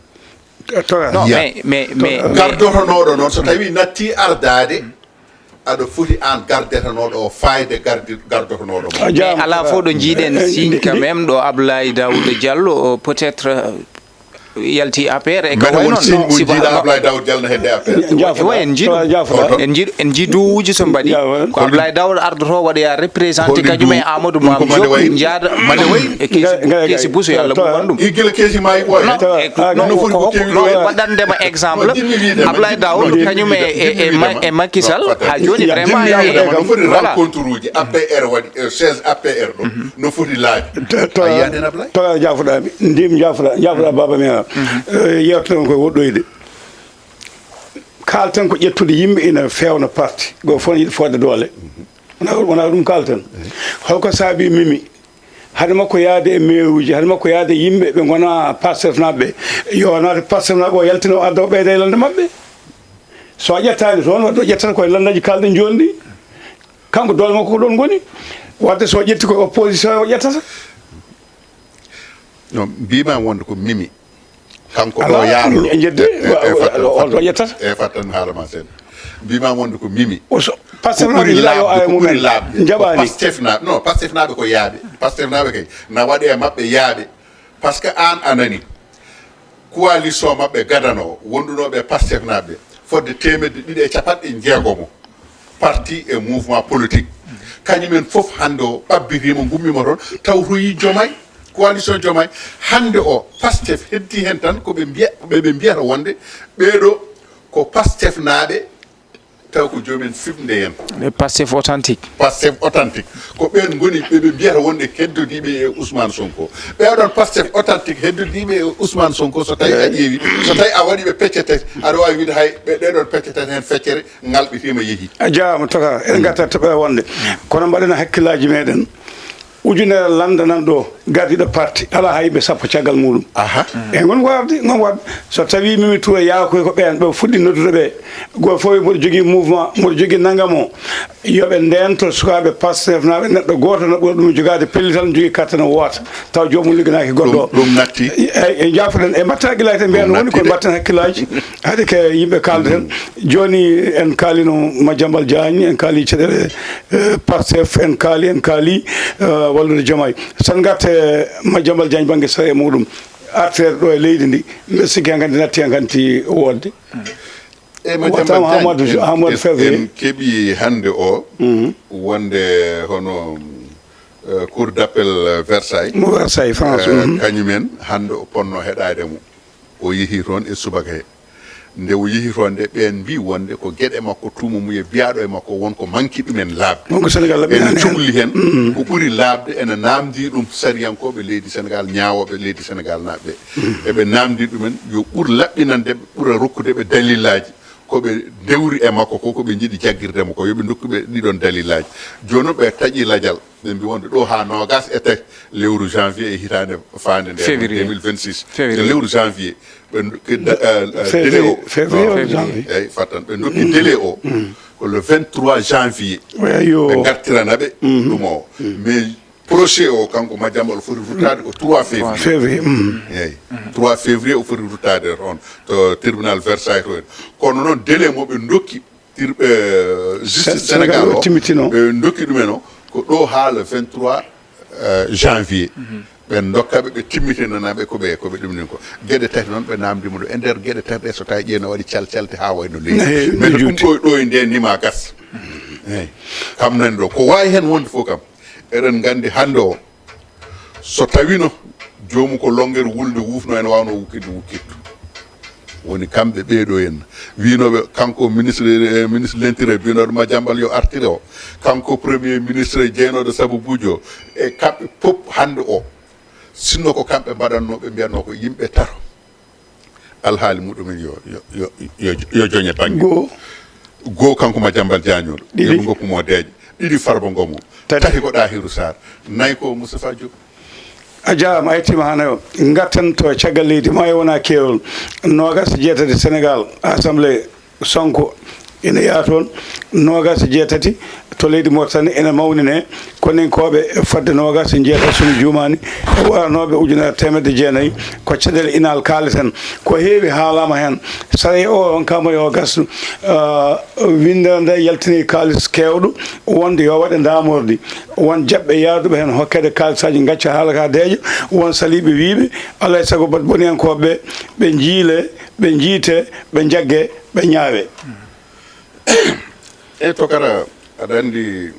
To, to, non, ya. Mais, mais, mais, mais gardotonooɗo noon, so tawi natti ardaade, aɗa foti aan gardetenooɗo o faayde gardi-, gardotonooɗo mo. A jaaraama. Mais alaa fof ɗo njiiɗen, eh, signe quand même ɗo Abdoulaye Daouda Diallo, o peut-être, euh, yalti A P R e ko wayi noon. Signe mo si ba-, njiiɗa ba-, Abdoulaye Daouda Diallo no hedde A P R. Jaafoɗa. Ewa, en njiiɗo, en njiiɗo, en njiiɗo duuwuuji so mbaɗi. Ko Abdoulaye Daouda ardoto waɗoya représenté kañum e Amadou Mame Diop, njaada e keesi, keesi buso, yo Allah ɓuuɓan ɗum. Gila keesi maayi ɓooya. Non, e ko, non, ko hokku, non, waɗandema exemple. Abdoulaye Daouda kañum e, e, e Ma-, e Macky Sall, haa jooni vraiment, e, e, no foti voilà. Rencontre uji A P R waɗi, e, siège A P R ɗo, no foti laabi. To, to, a yiyaani Abdoulaye? To, jaafoɗa mi. Ndim jaafoɗa, jaafoɗa Baba Mera. Eh, yewtere on koye woɗɗoyde. Kaalten ko ƴettude yimɓe ina feewna parti. Goo fof ne yiɗi fodde doole. Wona, wona ɗum kaalten. Holko saabi Mimi? Hade makko yaade e meeruuji, hade makko yaade e yimɓe ɓe ngona Pastef naaɓe ɓe. Yo naata Pastef naaɓe o yaltina o adda o ɓeyda e lannde maɓɓe. So a ƴettaani toon, wadde o ƴettata koye lanndeeji kaalɗen jooni ɗi. Kanko doole makko ko ɗoon ngoni. Wadde so o ƴetti koye opposition o ƴettata. Non, mbiima wonde ko Mimi. Kanko ɗo yaarno. En jeddi, e, e, o, o, o, o, o ƴettata. E, fattan haala ma seeɗa. Mbiima wonde ko Mimi. O so, Pastef ko ɓuri laaɓde, ko ɓuri laaɓde. Njaɓaani. Ko Pastef na-, non, Pastef naaɓe ko yaaɓe. Pastef naaɓe kay, na waɗe e maɓɓe yaaɓe. Par ce que aan a nani. Coalition maɓɓe gadano, wondunooɓe e Pastef naaɓe, fodde teemedde ɗiɗi e capanɗe jeegomo. Parti e mouvement politique. Kañumen fof hannde o ɓabbitiima, ngummiima toon, tawtoyii Diomaye, coalition Diomaye. Hannde o, Pastef heddii heen tan ko ɓe mbiya-, ɓe, ɓe mbiyata wonde ɓeeɗo ko Pastef naaɓe, taw ko joomen fiɓnde en. Les Pastef authentiques. Pastef authentique. Ko ɓeen ngoni ɓe, ɓe mbiyata wonde heddodiiɓe e Ousmane Sonko. Ɓeeɗoon Pastef authentique heddodiiɓe e Ousmane Sonko, so tawi a ƴeewi, so tawi a waɗi ɓe pecce tati, aɗa waawi wiide hay ɓe, ɗeɗon pecce tati heen feccere ngalɓitiima yehi. A jaaraama, Tokar. Eɗen ngarta toɓɓere wonde. Kono mbaɗen hakkillaaji meeɗen. Ujunere lannda nan ɗo, gardiiɗo parti, alaa hay yimɓe sappo caggal muɗum. Aha. E ngon warde, ngon warde. So tawi Mimi Touré yaakoy ko ɓeen, ɓe fuɗɗi noddude ɓe. Gooto fof mboɗo jogii mouvement, mboɗo jogii nanngam o. Yo ɓe ndeento sukaaɓe Pastef naaɓe, neɗɗo gooto no ɓuri ɗum jogaade pellital, no jogii carte no woota. Taw joomum ligganaaki goɗɗo o. Ɗum, ɗum natti. Eyi, e jaafoɗen, e mbatta hakkillaaji tan mbiyan woni ko mbatten hakkillaaji. Haade ke yimɓe kaalden. Jooni en kaalino Madiambal Diagne, en kaali caɗeele, eh, Pastef, en kaali, en kaali, eh, wallude Diomaye. Sen ngarte Madiambal Diagne bannge sariya muɗum. Arteeɗo ɗo e leydi ndi, mbeɗa sikki hankadi natti hankadi woodde. E Madiambal Diagne, Amadou, en, Amadou en, Ferrier. En keɓi hannde o, wonde hono, eh, Cour d'appel, eh, Versailles. Mo Versailles, France, eh, kañumen, hannde o ponno heɗaade mo. O yehi toon e subaka he. Nde o yehi toon nde, ɓeen mbii wonde ko geɗe makko, tuuma mum e biyaaɗo e makko, won ko manki ɗumen laaɓde. Won ko Senegal laɓɓinaani heen. Ene cukli heen, ko ɓuri laaɓde, ene naamndii ɗum sariyankooɓe leydi Senegal, ñaawooɓe leydi Senegal naaɓe ɓe. Eɓe naamndii ɗumen yo ɓur laɓɓinande ɓe, ɓura rokkude ɓe dalillaaji. ko ɓe ndewri e makko ko, ko ɓe njiɗi jaggirde mo ko, yo ɓe ndokku ɓe ɗiɗon dalilaaji. Jooni noon ɓe taƴi lajal, ɓe mbi wonde ɗo haa noogas e tati lewru janvier e hitaande faande nde, deux mille vingt-six. E lewru janvier, ɓe ndokki da- eh, eh, délai o. Février o, janvier. Eyyi, fattan. Ɓe ndokki délai o ko le vingt-trois janvier. Ɓe ngartirana ɓe ɗum o. Mais procès o, kanko Madiambal, o foti ruttaade ko trois février. Février. Eyyi. Trois février o foti ruttaade toon to tribunal Versailles to en. Kono noon délai mo ɓe ndokki tir- eh, justice Sénégal o, timmitino. Ɓe ndokki ɗumen o ko ɗo haa le vingt-trois, eh, janvier. Ɓe ndokka ɓe, ɓe timmitinana ɓe ko ɓe, ko ɓe ɗumnin ko. Geɗe tati noon ɓe namdi mo ɗo. E nder geɗe tati ɗe, so tawi ƴeew no waɗi calcalte haa wayno leydi. Eyyi, mais ɗum ɗo e nde nima gas. Eyyi. Kam nani ɗo. Ko wawi hen wonde fof kam, eɗen nganndi hannde o, so tawino joomu ko longere wulnde wufno, ene wawno wukkitde wukkittu. Woni kamɓe ɓeeɗo en wiinoɓe, kanko ministre, eh, ministre de l'intérieur, mbinoɗo Madiambal yo artire o, kanko premier ministre jeynoɗo sababuji o, e kamɓe pop hannde o, sinno ko kamɓe mbaɗanno, ɓe mbiyatno ko yimɓe tato, alhaali muɗumen yo, yo, yo, yo, yo joñe bannge. Goo. Goo, kanko Madiambal Diagne o, yo ɓe ngoppu mo deeƴa. Ɗiɗi, Farba Ngom o. Tati. Tati ko Ɗahiru Sarr. Nayi ko Moustapha Diop. A jaaraama, a yettiima haa nayo. Ngarten to caggal leydi, maayo wona keerol. Noogas e jeetati Sénégal, Assemblée Sonko ina yaha toon. Noogas e jeetati to leydi Mauritanie ina mawnine. Koninkooɓe fodde noogas e jeetati, so mi juumaani, e waranooɓe ujunere teemedde jeenayi. Ko caɗeele inaal kaaleten. Ko heewi haalaama heen. Sariya o ronkaama yo gas. Ah, winndere nde yaltini kaalis keewɗo wonde yo waɗe ndaamordi. Won jaɓɓe yaaduɓe heen hokkeede kaalisaaji, ngacca haala ka deeƴa. Won saliiɓe wiyɓe, alaa e sago boniyankooɓe ɓe, ɓe njiile, ɓe njiite, ɓe njagge, ɓe ñaawe. Eyi, tokara, aɗa anndi,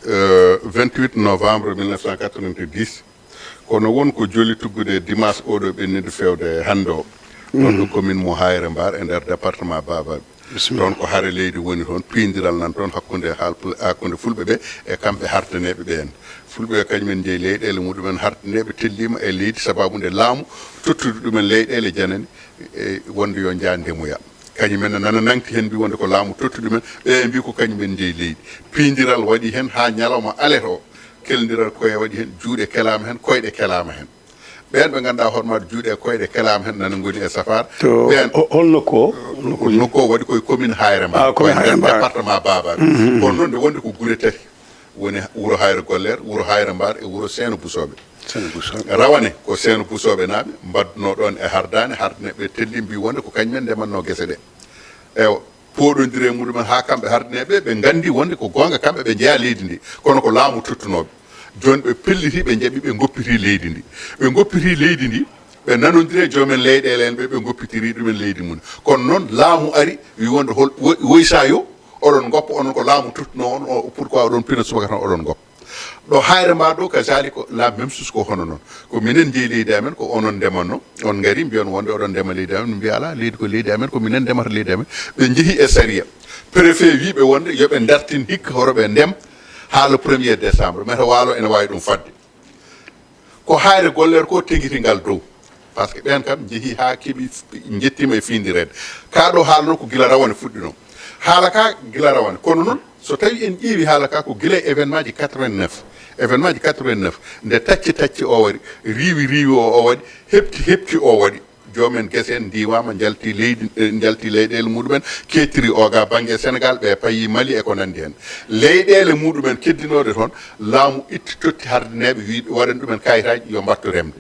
eh, vingt-huit novembre mille neuf cent quatre-vingt-dix, kono won ko joli tuggude dimanche oɗo ɓennidi fewde hannde o. Ɗon ɗo commune mo Hayre Mbar e nder département Babaɓe. Bisimilla. Ɗon ko hare leydi woni toon, piyndiral nan toon hakkunde Haalpul-, hakkunde Fulɓe ɓe e kamɓe hardaneeɓe ɓe en. Fulɓe ɓe kañumen njeyi leyɗeele muɗumen, hardaneeɓe telliima e leydi sababu nde laamu tottude ɗumen leyɗeele janani, e wonde yo njah ndemoya. Kañumen ne nana nangti heen, mbi wonde ko laamu totti ɗumen, ɓe mbi ko kañumen njeyi leydi. Piyndiral waɗi heen haa ñalawma alet o, keldiral koye waɗi heen, juuɗe kelaama heen, koyɗe kelaama heen. Ɓeen ɓe ngannduɗaa hoore maɓɓe juuɗe e koyɗe kelaama heen nana ngoni e safaara. To ɓeen o-, hol nokku o? Hol nokku o? Nokku o waɗi koye commune Hayre Mbar. Ah, commune Hayre Mbar. Département Babaɓe. Mhm. Kono noon nde wonde ko gure tati. Woni wuro Hayre Goller, wuro Hayre Mbar e wuro Seeno Busooɓe. Seeno Busooɓe. Rawane ko Seeno Busooɓe naaɓe mbaɗduno ɗoon e hardaane, hardaneeɓe telli mbi wonde ko kañumen ndematno gese ɗe. Ewa, pooɗondire e muɗumen haa kamɓe hardaneeɓe ɓe nganndi wonde ko goonga kamɓe ɓe njeya leydi ndi, kono ko laamu tottunooɓe. Jooni ɓe pelliti, ɓe njaɓi, ɓe ngoppiti leydi ndi. Ɓe ngoppiti leydi ndi, ɓe nanondiri e joomen leyɗeele en ɓe, ɓe ngoppitiri ɗumen leydi mum. Kono noon laamu ari, wi wonde hol-, wo-, woy sa yo oɗon ngoppa, onon ko laamu tottuno on, o, pourquoi oɗon pina subaka tan oɗon ngoppa? Ɗo Hayre Mbar ɗo, kazaalika, la même chose ko hono noon. Ko minen njeyi leydi amen, ko onon ndemanno. On ngari, mbiyon wonde oɗon ndema leydi amen. Min mbiya, alaa, leydi ko leydi amen, ko minen ndemata leydi amen. Ɓe njehi e sariya. Préfet wi ɓe wonde yo ɓe ndartin hikka hoto ɓe ndem haa le premier décembre. Meta waalo ene waawi ɗum fadde. Ko Hayre Goller ko tegitingal dow. Par ce que ɓeen kam njehi haa keɓi, njettiima e fiindireede. Kaa ɗo haala noon ko gila rawane fuɗɗinoo. Haala ka gila rawane. Kono noon, so tawi en ƴeewi haala ka ko gila e événement ji quatre-vingt-neuf. Événement ji quatre-vingt-neuf, nde tacci tacci o waɗi, riiwi riiwi o, o waɗi, heɓti heɓti o waɗi. Joomen gese en ndiiwaama, njalti leydi, eh, njalti leyɗeele muɗumen, kettiri oga bannge e Sénégal, ɓe payi Mali e ko nanndi heen. Leyɗeele muɗumen keddinooɗe toon, laamu itti totti hardineeɓe, wi waɗan ɗumen kayitaaji yo mbattu remde.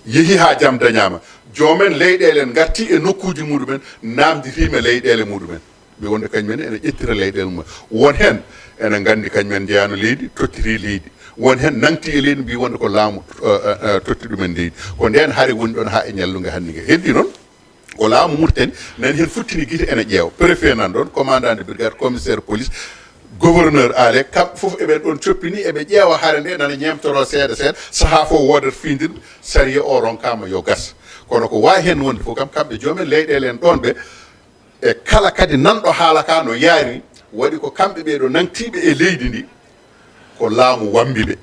Yehi haa jam dañaama. Joomen leyɗeele en ngarti e nokkuuji muɗumen, naamnditiima leyɗeele muɗumen. Ɓe wonde kañumen ene ƴettira leyɗeele mum. Won heen ene nganndi kañumen njeyaano leydi, tottiri leydi. Won heen nangti e leydi, mbi wonde ko laamu, eh, eh, eh, totti ɗumen leydi. Ko ndeen hare woni ɗoon haa e ñallunge hannde nge. Heddi noon, ko laamu Mauritanie nani heen futtini gite ene ƴeewa. Préfet nan ɗoon, commandant de brigade, commissaire police, gouverneur Alé, kamɓe fof eɓe ɗoon coppini, eɓe ƴeewa hare nde, nana ñeemtoroo seeɗa seeɗa, sahaa fof woodata fiindirɗo, sariya o ronkaama yo gas. Kono ko waawi heen wonde fof kam, kamɓe joomen leyɗeele en ɗoon ɓe, e kala kadi nanɗo haala ka no yaari, waɗi ko kamɓe ɓee ɗo nangtiiɓe e leydi ndi, ko laamu wambi ɓe.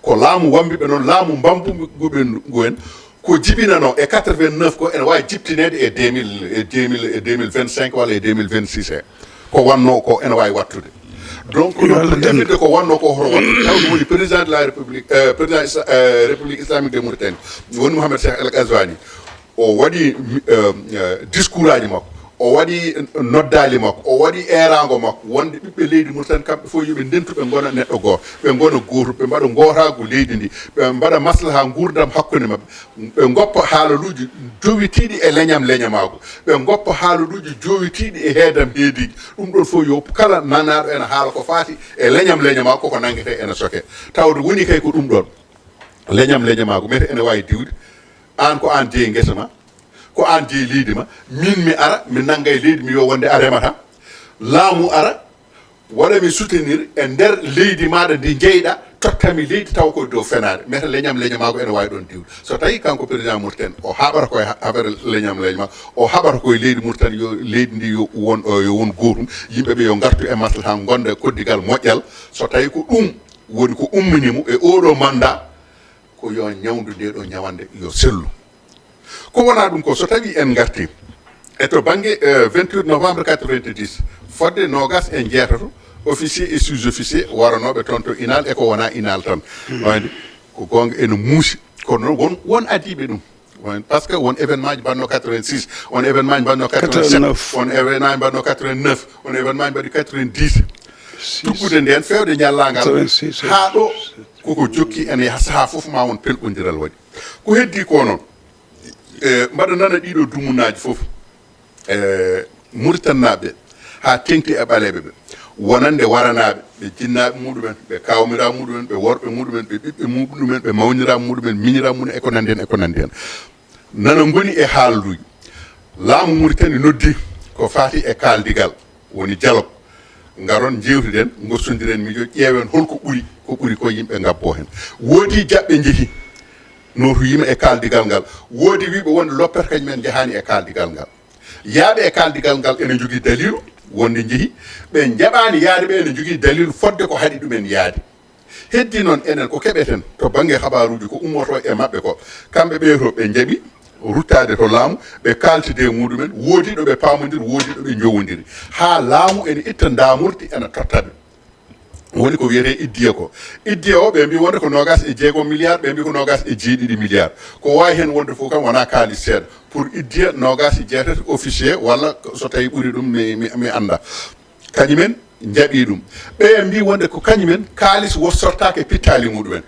Ko laamu wambiɓe noon, laamu mbambuɓe ngu en, ko jibinanoo e quatre-vingt-neuf ko ene waawi jibtineede e deux mille, e deux mille, e deux mille vingt-cinq walla e deux mille vingt-six he. Ko wannoo ko ene waawi wattude. Donc, ɗum ko wannoo ko hoto wattu. Taw ɗum woni président de la République, euh, président Isla-, euh, République Islamique de Mauritanie, woni Mohamed Cheikh El Ghazouani. O waɗi, euh, euh, discours aji makko, o waɗi noddaali makko, o waɗi eeraango makko, wonde ɓiɓɓe leydi Mauritanie kamɓe fof yo ɓe ndentu, ɓe ngona neɗɗo gooto, ɓe ngona gooto, ɓe mbaɗa ngootaagu leydi ndi, ɓe mbaɗa maslaha nguurndam hakkunde maɓɓe, ɓe ngoppa haalaluuji jowitiiɗi e leñam leñamaagu, ɓe ngoppa haalaluuji jowitiiɗi e heedam heediiji. Ɗum ɗon fof yo kala nanaaɗo ene haala ko faati e leñam leñamaagu, koko nanngete ene soke. Tawde woni kay ko ɗum ɗon. Leñam leñamaagu, mete ene waawi diwde. Aan ko aan jeyi ngesa ma, ko aan jeyi leydi ma. Min mi ara, mi nannga e leydi, mi wiya wonde a remata. Laamu ara, waɗa mi soutenir e nder leydi maaɗa ndi jeyɗa, totta mi leydi taw ko dow fenaare. Mete leñam leñamaagu ene waawi ɗon diwde. So tawi kanko président Mauritanie, o haɓata koye ha-, haɓere leñam leñama, o haɓata koye leydi Mauritanie, yo leydi ndi yo won, yo won gootum, yimɓe ɓe yo ngartu e maslaha, gonda koddigal moƴƴal. So tawi ko ɗum woni ko ummini mo e oɗo mandat, ko yo ñawndu nde ɗo ñawande yo sellu. Ko wona ɗum ko, so tawi en ngarti e to bannge, euh, vingt-huit novembre quatre-vingt-dix, fodde noogas e jeetato officier et sous-officier waranooɓe toon to Inal e ko wona Inal tan. Wayde ko goonga ene muusi, kono noon won, won adiiɓe ɗum. Won, parce que won événement ji mbaɗnoo quatre-vingt-six, won événement ji mbaɗnoo quatre-vingt-sept, quatre-vingt-neuf, won événement ji mbaɗnoo quatre-vingt-neuf, won événement ji mbaɗi quatre-vingt-dix. Tuggude ndeen feewde ñallaa ngal, quatre-vingt-six, haa ɗo koko jokki ene yaha, sahaa fof ma won pelɓondiral waɗi. Ko heddii ko noon, e, mbaɗa nana ɗiɗo dumunaaji fof, e, Mauritanie naaɓe haa teŋti e ɓaleeɓe ɓe, wonande waranaaɓe, ɓe jinnaaɓe muɗumen, ɓe kawmiraaɓe muɗumen, ɓe worɓe muɗumen, ɓe ɓiɓɓe muɗumen, ɓe mawniraaɓe muɗumen, miñiraaɓe muɗumen, e ko nanndi heen, e ko nanndi heen. Nana ngoni e haalduuji. Laamu Mauritanie noddi ko faati e kaaldigal, woni dialogue. Ngaron, njeewtiden, ngossondiren miijo, ƴeewen holko ɓuri, ko ɓuri ko yimɓe ngabboo heen. Woodi jaɓɓe njehi, nootu yima e kaaldigal ngal. Woodi wiiɓe wonde loppere kañum en njahaani e kaaldigal ngal. Yaaɓe e kaaldigal ngal ene njogii daliilu wonde njehi, ɓe njaɓaani yaade, ɓe ene njogii daliilu fodde ko haɗi ɗumen yaade. Heddi noon enen ko keɓeten to bannge habaaruuji ko ummotoo e maɓɓe ko, kamɓe ɓee to ɓe njaɓi ruttaade to laamu, ɓe kaaltide e muɗumen, woodi ɗo ɓe paamondiri, woodi ɗo ɓe njowondiri. Haa laamu ene itta ndaamordi ene totta ɓe. Woni ko wiyetee iddiya ko. Iddiya o ɓe mbi wonde ko noogas e jeego milliard, ɓe mbi ko noogas e jeeɗiɗi milliard. Ko waawi heen wonde fof kam wonaa kaalis seeɗa. Pour iddiya noogas e jeetati officier walla so tawi ɓuri ɗum mi, mi, mi annda. Kañumen njaɓi ɗum. Ɓeya mbi wonde ko kañumen kaalis wottortaake pittaali muɗumen.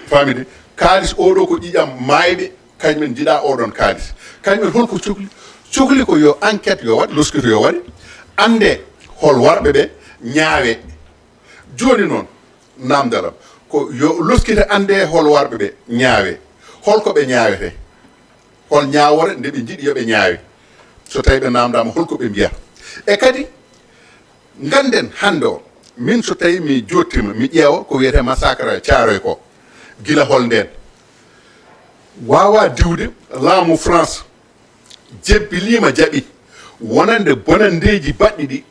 Famide, kaalis oɗo ko ƴiƴam maayɓe, kañumen njiɗa oɗon kaalis. Kañumen holko cukli? Cukli ko yo enquête yo waɗ, loskito yo waɗe, annde hol warɓe ɓe, ñaawe. Jooni noon, namdalam ko yo loskito annde hol warɓe ɓe, ñaawe. Holko ɓe ñaawete? Hol ñaawore nde ɓe njiɗi yo ɓe ñaawe? So tawi ɓe namdama holko ɓe mbiya? E kadi, ngannden hannde o, min so tawi mi jottima, mi ƴeewa ko wiyetee massacre Thiaroye ko, gila hol ndeen? Waawa diwde, laamu France jebbiliima, jaɓi wonande bonanndeeji baɗɗi ɗi,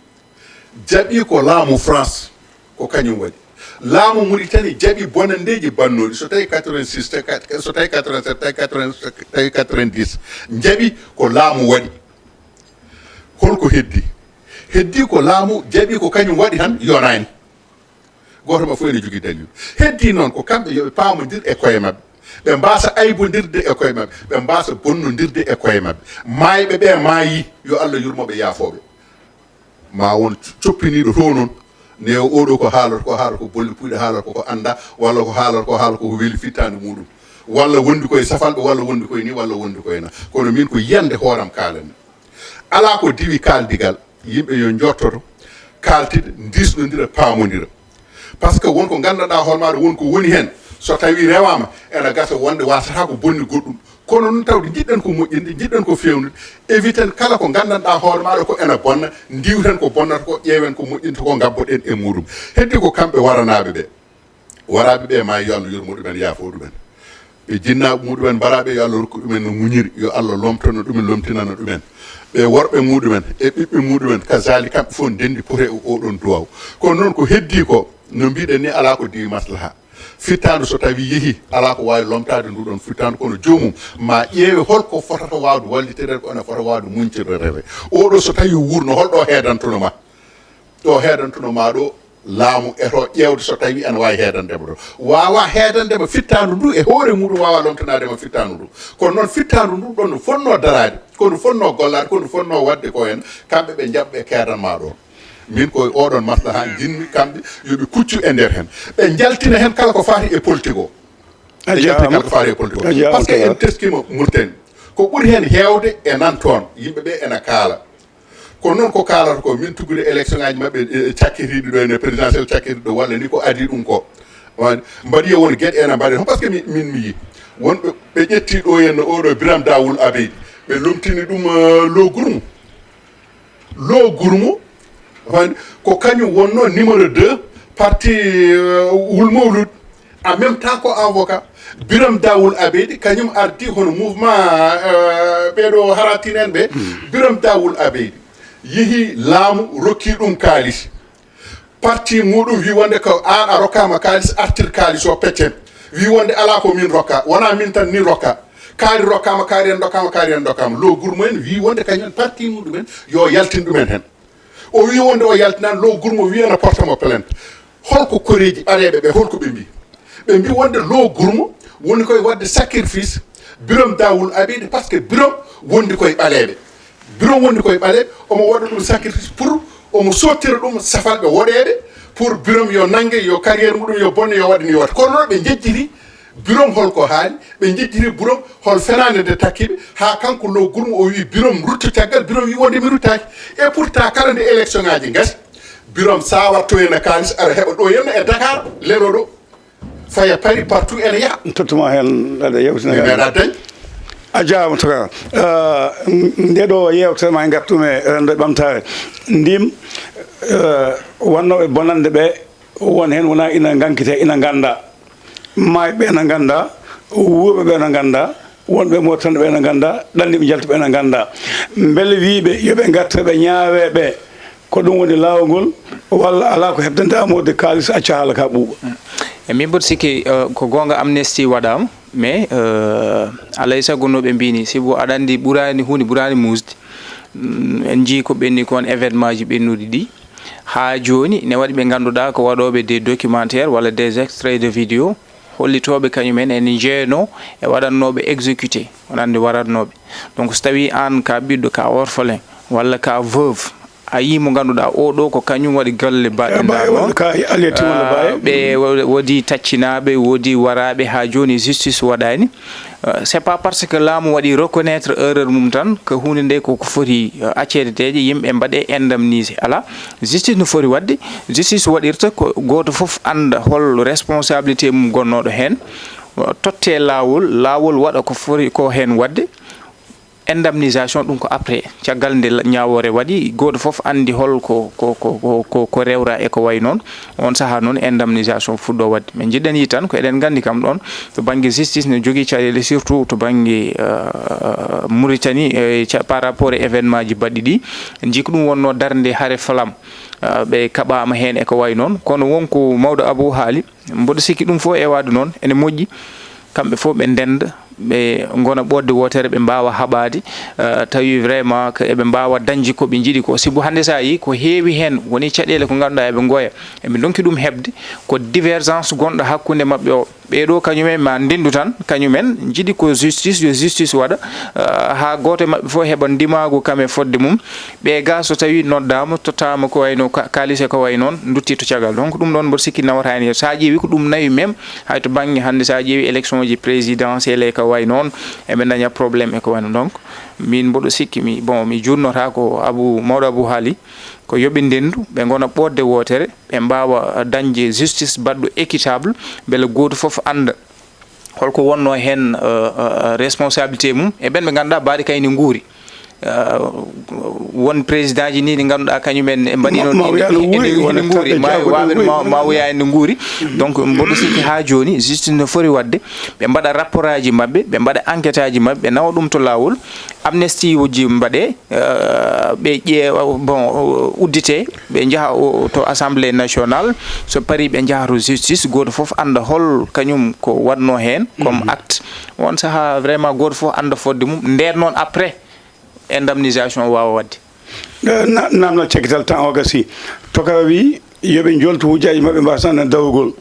jaɓi ko laamu France, ko kañum waɗi. Laamu Mauritanie jaɓi bonanndeeji bannooɗi, so tawi quatre-vingt-six, tawi kat-, so tawi quatre-vingt-sept, tawi quatre-vingt, tawi quatre-vingt-dix, jaɓi ko laamu waɗi. Holko heddi? Heddi ko laamu jaɓi ko kañum waɗi tan yonaani. Gooto maɓɓe fof ene jogii daliilu. Heddi noon ko kamɓe yo ɓe paamondir e koye maɓɓe. Ɓe mbaasa aybondirde e koye maɓɓe. Ɓe mbaasa bonnondirde e koye maɓɓe. Maayɓe ɓe maayi, yo Allah yurmo ɓe, yaafoo ɓe. Ma won coppiniiɗo to noon, ne o oɗo ko haalata, ko haalata ko bolle puyɗe, haalata ko ko annda, walla ko haalata, ko haalata ko ko weli fittaande muɗum. Walla wondi koye safalɓe, walla wondi koye ni, walla wondi koye na. Kono min ko yiyande hooram kaalami. Alaa ko diwi kaaldigal, yimɓe yo njottoto, kaaltida, ndiisnondira, paamondira. Par ce que won ko nganndanɗaa hoore maaɗa, won ko woni heen, so tawi rewaama, ena gasa wonde wasata ko bonni goɗɗum. Kono noon tawde njiɗɗen ko moƴƴinde, njiɗɗen ko feewnude, éviten kala ko nganndanɗaa hoore maaɗa ko ena bonna, ndiwten ko bonnata ko, ƴeewen ko moƴƴinta ko, ngabboɗen e muɗum. Heddi ko kamɓe waranaaɓe ɓe. Waraaɓe ɓe ma yo Allah yurmo ɗumen, yaafo ɗumen. Ɓe jinnaaɓe muɗumen mbaraaɓe, yo Allah rokku ɗumen no muñiri, yo Allah lomtono ɗumen, lomtinana ɗumen. Ɓe worɓe muɗumen e ɓiɓɓe muɗumen, kazaalika kamɓe fof ndenndi pote e oɗon duwaw. Kono noon ko heddi ko, no mbiɗen ni, alaa ko diwi maslaha. Fittaandu so tawi yehi, alaa ko waawi lomtaade ndu ɗon fittaandu, kono joomum ma ƴeewe hol ko fotata waawde walliteede, ko ene fota waawde muñcirde. Oɗo so tawi wuurno, hol ɗo heedantuno ma? Ɗo heedantuno ma ɗo, laamu eto ƴeewde so tawi ene waawi heedande ma ɗo. Waawa heedande ma fittaandu ndu e hoore muɗum, waawa lomtanaade ma fittaandu ndu. Kono noon fittaandu ndu ɗon no fotnoo daraade, ko ndu fotnoo gollaade, ko ndu fotnoo waɗde ko en, kamɓe ɓe njaɓa ɓe keedan ma ɗo. Min ko oɗon maslaha njinmi kamɓe yo ɓe kuccu e nder heen. Ɓe njaltina heen kala ko faati e politique o. Ɓe njaltina kala ko faati e politique o. Parce que en teskima Mauritanie. Ko ɓuri heen heewde e nan toon. Yimɓe ɓe ena kaala. Kono noon ko kaalata ko min tuggude élection ngaji maɓɓe, e, e cakkitiiɗi ɗo, ene présidentiel cakkitiiɗo walla ni ko adii ɗum ko. On mbaɗi e won geɗe ene mbaɗe. Parce que mi, min mi yi wonɓe ɓe ƴetti ɗo henno oɗo Biram Dawul Abeydi. Ɓe lomtini ɗum, eh, Lo Gourmou. Lo Gourmou, on ko kañum wonno numéro deux parti, eh, Wul Mawlud. En même temps ko avocat. Biram Dawul Abeydi, kañum ardi hono mouvement, eh, ɓeɗo haratinen ɓe. Biram Dawul Abeydi yehi laamu, rokki ɗum kaalis. Parti muɗum wi wonde ko an a rokkama kaalis, artir kaalis o peccen. Wi wonde ala ko min rokka, wona min tan ni rokka. Kaari rokkama, kaari en dokkama, kaari en dokkama. Lo Gourmou en wi wonde kañum en parti muɗum en yo yaltin ɗum en hen. O wi wonde o yaltinan, Lo Gourmou wi ene porta mo plainte. Holko koreeji ɓaleeɓe ɓe, holko ɓe mbi? Ɓe mbi wonde Lo Gourmou woni koye waɗde sacrifice Biram Dawul Abeydi, parce que Biram wondi koye ɓaleeɓe. Biram wondi koye ɓaleeɓe, omo waɗa ɗum sacrifice pour omo sottira ɗum safalɓe woɗeeɓe, pour Biram yo nannge, yo carrière muɗum yo bonne, yo waɗe ni, yo waɗe. Kono noon ɓe njejjiti Biram hol ko haali, ɓe njejjiti Biram hol fenaande nde takki ɓe, haa kanko Lo Gourmou o wi Biram rutto caggal, Biram wi wonde mi ruttaaki. Et pourtant kala nde élection ngaji ngasi, Biram sawatto heen e kaalis, ara heɓa ɗo henno e Dakar, lelo ɗo, faya Paris, partout ene yaha. Tottuma heen, aɗa yewtina mi heen. Meeɗa dañ. A jaaraama, Tokara. Eh, nde ɗo yeewtere ma ngartum e rendo e ɓamtaare. Ndim, eh, wannooɓe bonande ɓe, won heen wona ina ngankite, ina ngannda. Maayɓe ɓe ene ngannda, wuurɓe ɓe ene ngannda, wonɓe Mauritanie ɓe ene ngannda, ɗanniiɓe njaltuɓe ene ngannda. Mbele wiyɓe yo ɓe ngartir ɓe ñaawe ɓe, ko ɗum woni laawol ngol, walla alaa ko heddande amourde kaalis acca haala ka ɓuuɓa? E min mboɗo sikki, eh, ko goonga amnesty waɗaama, mais, eh, alaa e sago no ɓe mbini, sibu aɗa anndi ɓuraani huunde, ɓuraani muusde. Mm, en njii ko ɓenni ko on événement ji ɓennuɗi ɗi. Haa jooni ne waɗi ɓe ngannduɗaa ko waɗooɓe des documentaires walla des extraits de vidéo. Hollitooɓe kañum en ene njeenoo e waɗannooɓe exécuté, wonande waɗannooɓe. Donc, so tawii aan ka ɓiɗɗo, ka orphelin, walla ka veuve, a yii mo ngannduɗaa oo ɗoo ko kañum waɗi golle baɗɗe ndaa ɗoon. Ka aliyati walla baaye. Ɓe wo-, woodi taccinaaɓe, woodi waraaɓe, haa jooni justice waɗaani. Euh, c'est pas parce que laamu waɗi reconnaître erreur mum tan que huunde nde koko foti, euh, acceede, yimɓe mbaɗe indemnisé. Alaa, justice no foti waɗde, justice waɗirta ko gooto fof annda hol responsabilité mum gonnooɗo heen, totte laawol, laawol waɗa ko foti ko heen waɗde, indemnisation ɗum ko après, caggal nde la-, ñaawoore waɗi, gooto fof anndi hol ko, ko, ko, ko, ko, ko rewra e ko wayi noon, on sahaa noon indemnisation fuɗɗo waɗde. Min njiɗɗen yi tan ko eɗen nganndi kam ɗoon, to bannge justice ne jogii caɗeele, surtout to bannge, euh, Mauritanie, e ca-, par rapport e événement ji baɗɗi ɗi, en njii ko ɗum wonnoo darnde hare Flamme. Ah, ɓe kaɓaama heen e ko wayi noon. Kono won ko mawɗo Abou haali, mboɗo sikki ɗum fof ewaade noon ene moƴƴi. Kamɓe fof ɓe ndennda, ɓe ngona ɓoodde wootere, ɓe mbaawa haɓaade, ah, tawi vraiment ko eɓe mbaawa dañde ko ɓe njiɗi ko. Sibu hannde so a yii ko heewi heen woni caɗeele ko ngannduɗaa eɓe ngoya, eɓe ndonki ɗum heɓde, ko divergence gonɗo hakkunde maɓɓe o. Ɓee ɗoo kañum en ma ndenndu tan, kañum en njiɗi ko justice, yo justice waɗa, ah, haa gooto e maɓɓe fof heɓa ndimaagu kam e fodde mum. Ɓee gaa so tawii noddaama, tottaama ko wayi no ka-, kaalis e ko wayi noon, nduttii to caggal. Donc, ɗum ɗoon mboɗo sikki nawata heen. So a ƴeewi ko ɗum nawi même, hay to bannge hannde so a ƴeewi élection ji présidentielle e ko wayi noon, eɓe ndaña problème e ko wayi noon. Donc, min mboɗo sikki, mi, bon, mi juutnotaako Abou, mawɗo Abou haali, ko yo ɓe ndenndu, ɓe ngona ɓoodde wootere, ɓe mbaawa dañde justice baɗɗo équitable, mbele gooto fof annda holko wonnoo heen, eh, eh, responsabilité mum, e ɓeen ɓe ngannduɗaa mbaadi kayni nguuri. eh, won président ji ni ɗi ngannduɗaa kañumen e mbaɗino ma wiya no wuuri, ene nguuri, ma waawir ma wiya ene nguuri. Donc mboɗo sikki haa jooni justice no fori waɗde ɓe mbaɗa rapport aji maɓɓe, ɓe mbaɗa enquête aji maɓɓe, ɓe nawa ɗum to laawol. Amnesty uji mbaɗe, eh, ɓe ƴeewa, bon, uddite, ɓe njaha o, to assemblée nationale, so parii ɓe njaha to justice, gooto fof annda hol kañum ko waɗno heen comme acte. On sahaa vraiment gooto fof annda fodde mum. Nden noon après indemnisation waawa waɗde. Eh, na- namdal cekkital tan o gasi. Tokara wi yo ɓe njoltu hujjaaji maɓɓe mbasa nan dawrugol.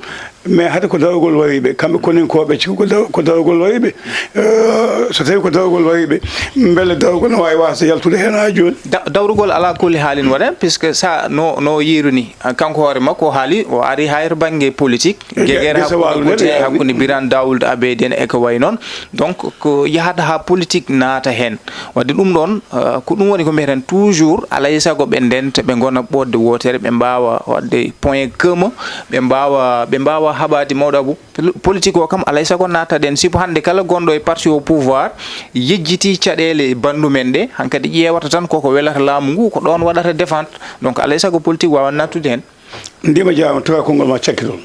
Mais hade ko dawrugol wari ɓe, kamɓe koninkooɓe, cikku ko daw- ko dawrugol wari ɓe. Eh, so tawi ko dawrugol wari ɓe, mbele dawrugol no waawi wasa yaltude heen haa jooni? Da- dawrugol alaa kulli haalin waɗa, puisque sa no no yiiruni, kanko hoore makko o haali, o ari haa to bannge politique. Gegere hakkunde Kote, hakkunde Birane Daould Abedi en e ko wayi noon. Donc ko yahata haa politique naata heen. Wadde ɗum ɗoon, eh, ko ɗum woni ko mbiyeten toujours, alaa e sago ɓe ndenta, ɓe ngona ɓoodde wootere, ɓe mbaawa waɗde point commun, ɓe mbaawa, ɓe mbaawa haɓaade mawɗo Abou. Pol- politique o kam, alaa e sago naataɗen. Sibu hannde kala gonɗo e parti au pouvoir yejjiti caɗeele banndum en ɗe, hankadi ƴeewata tan koko welata laamu ngu, ko ɗoon waɗata défendre. Donc alaa e sago politique waawa naattude heen. Ndima jaama, tawa konngol ma cakkitol.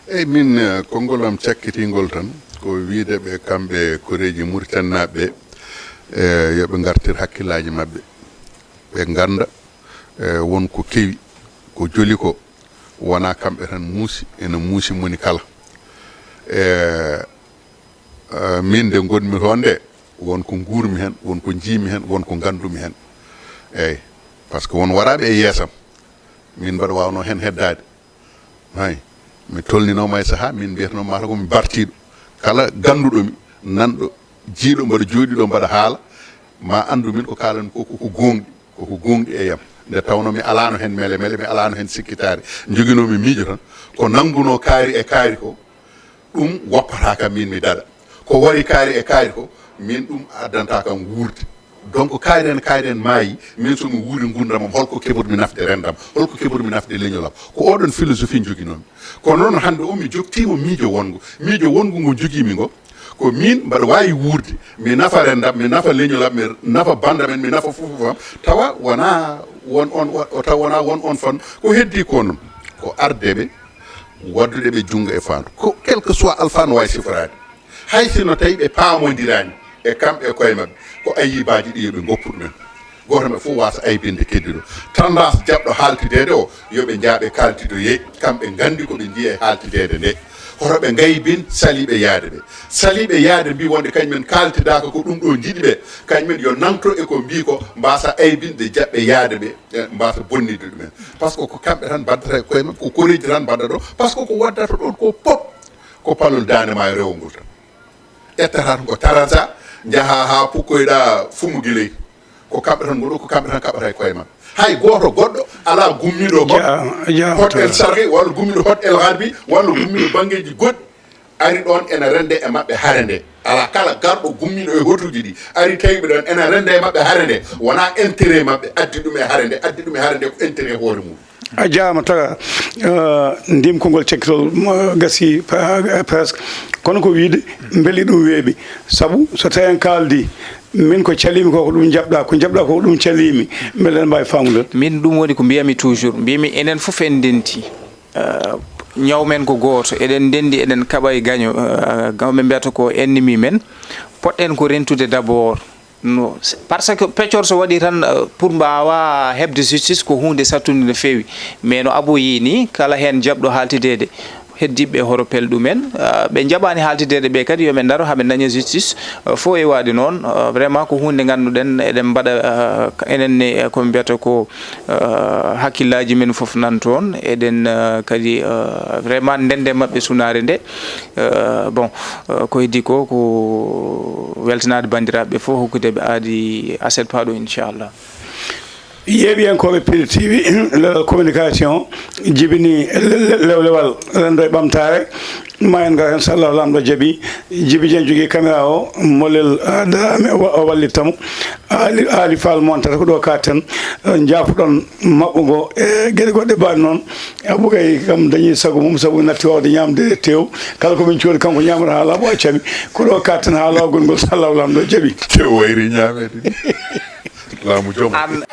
Eyi, min, eh, konngol am cakkitingol tan ko wiyde ɓe kamɓe koreeji Mauritanie naaɓe ɓe, eh, yo ɓe ngartir hakkillaaji maɓɓe, ɓe ngannda, eh, won ko kewi, ko joli ko, wonaa kamɓe tan muusi, ene muusi moni kala. Eh, eh, min nde ngonmi toon nde, won ko nguurmi heen, won ko njiimi heen, won ko nganndumi heen. Eyi, par ce que won waraaɓe e yeesam, min mbaɗa waawnoo heen heddaade. Hay, mi tolninooma e sahaa, min mbiyatnoo mata ko mi bartiiɗo. Kala gannduɗo mi, nanɗo, jiiɗo mbaɗa jooɗiiɗo mbaɗa haala, ma anndu min ko kaalanmi ko, ko, ko goongɗi, ko, ko goongɗi e yam. Nde tawnoo mi alaano heen mele mele, mi alaano heen sikkitaare. Njoginoomi miijo tan, ko nanngunoo kaari e kaari ko, ɗum woppata kam min mi daɗa. Ko wari kaari e kaari ko, min ɗum addanta kam wuurde. Donc kaari en, kaari en maayi, min so mi wuuri nguurndam am, holko keɓormi nafde renndam, holko keɓormi nafde leñol am? Ko oɗon philosophie njoginoomi. Kono noon hannde o mi joktiima miijo wonngo. Miijo wonngo ngo njogiimi ngo, ko min mbaɗa waawi wuurde, mi nafa renndam, mi nafa leñol am, mi nafa banndam en, mi nafa fof fof am, tawa wonaa won on, o tawa wonaa won on fan. Ko heddii ko noon, ko arde ɓe, waddude ɓe junngo e faandu. Ko quel que soit alpha no waawi siforaade. Hay si no tawi ɓe paamondiraani e kamɓe e koye maɓɓe, ko ayibaaji ɗi yo ɓe ngoppu ɗumen. Gooto maɓɓe fof waasa aybinde keddiɗo. Tendance jaɓɗo haaltideede o, yo ɓe njaaɓe kaaltidoyee, kamɓe nganndi ko ɓe njiyi e haaltideede nde. Hoto ɓe ngaybin saliiɓe yahde ɓe. Saliiɓe yahde mbii wonde kañumen kaaltidaaka ko ɗum ɗo njiɗi ɓe. Kañumen yo nangto e ko mbii ko, mbaasa aybinde jaɓɓe yahde ɓe, e mbaasa bonnitde ɗumen. Par ce que ko kamɓe tan mbaddata e koye maɓɓe, ko koreeji tan mbaddata ɗo. Par ce que ko waddata ɗon ko pop, ko palol Daande Maayo Rewo ngol tan. Ƴettata tan ko taransa, njaha haa pukkoyɗa Fumu Giley. Ko kamɓe tan ngoni ɗo, ko kamɓe tan kaɓata e koye maɓɓe. Hay gooto goɗɗo alaa gummiiɗo goɗɗo. Jaaraama, jaaraama. Hot El Sharqi, walla gummiiɗo Hot El Gharbi, walla gummiiɗo banngeeji goɗɗi, ari ɗoon ena rennde e maɓɓe hare nde. Alaa, kala garɗo gummiiɗo e hotuuji ɗi, ari tawi ɓe ɗoon, ena rennde e maɓɓe hare nde. Wonaa intérêt maɓɓe addi ɗum e hare nde, addi ɗum e hare nde ko intérêt hoore mum. A jaaraama, Taga. Eh, ndimkongol cekkitol, mo, gasi pa-, presque. Kono ko wiyde, mbele ɗum weeɓi. Sabu so tawii en kaaldi, min ko caliimi ko, ko ɗum njaɓɗaa, ko njaɓɗaa ko, ko ɗum caliimi. Mbele eɗen mbaawi faamude? Min ɗum woni ko mbiyami toujours. Mbiymi enen fof en ndenti. Eh, ñaw men ko gooto. Eɗen ndendi, eɗen kaɓa e gaño. Eh, kamɓe mbiyata ko ennemi men. Potɗen ko rentude d'abord. No, parce que peccor so waɗi tan, eh, pour mbaawa heɓde justice ko huunde sattunde no feewi. Mais no Abou yii ni, kala heen jaɓɗo haaltideede, heddiiɓe hoto pel ɗumen. Eh, ɓe njaɓaani haaltideede ɓe kadi, yo ɓe ndaro haa ɓe ndaña justice. Eh, fof e waɗi noon, eh, vraiment ko huunde ngannduɗen eɗen mbaɗa, eh, enen ne, eh, ko ɓe mbiyata ko, eh, hakkillaaji men fof nan toon. Eɗen, eh, kadi, eh, vraiment ndende maɓɓe sunaare nde. Eh, bon, eh, ko heddi ko, ko weltanaade banndiraaɓe fof, hokkude ɓe aadi aset paaɗo, inchallah. Yeeɓiyankooɓe Pire T V, leɗal communication jibini le-, le-, lewlewal renndo e ɓamtaare. Ma en ngar heen, so Allah Laamɗo jaɓi. Jibi Dieng jogii caméra o, Molel, ah, Darame wa-, o wallitta mo. Aali, Aali Fall montata ko ɗo kaaten, eh, njaafoɗon maɓɓugo e geɗe goɗɗe baaɗe noon. Abou Gaye kam dañi sago mum sabu natti waawde ñaamde tew. Kala ko min coodi kanko ñaamata haa laaɓa o caɓi. Ko ɗo kaaten haa laawgol ngol, so Allah Laamɗo jaɓi. Tew wayri ñaameede. Laamu jom. Am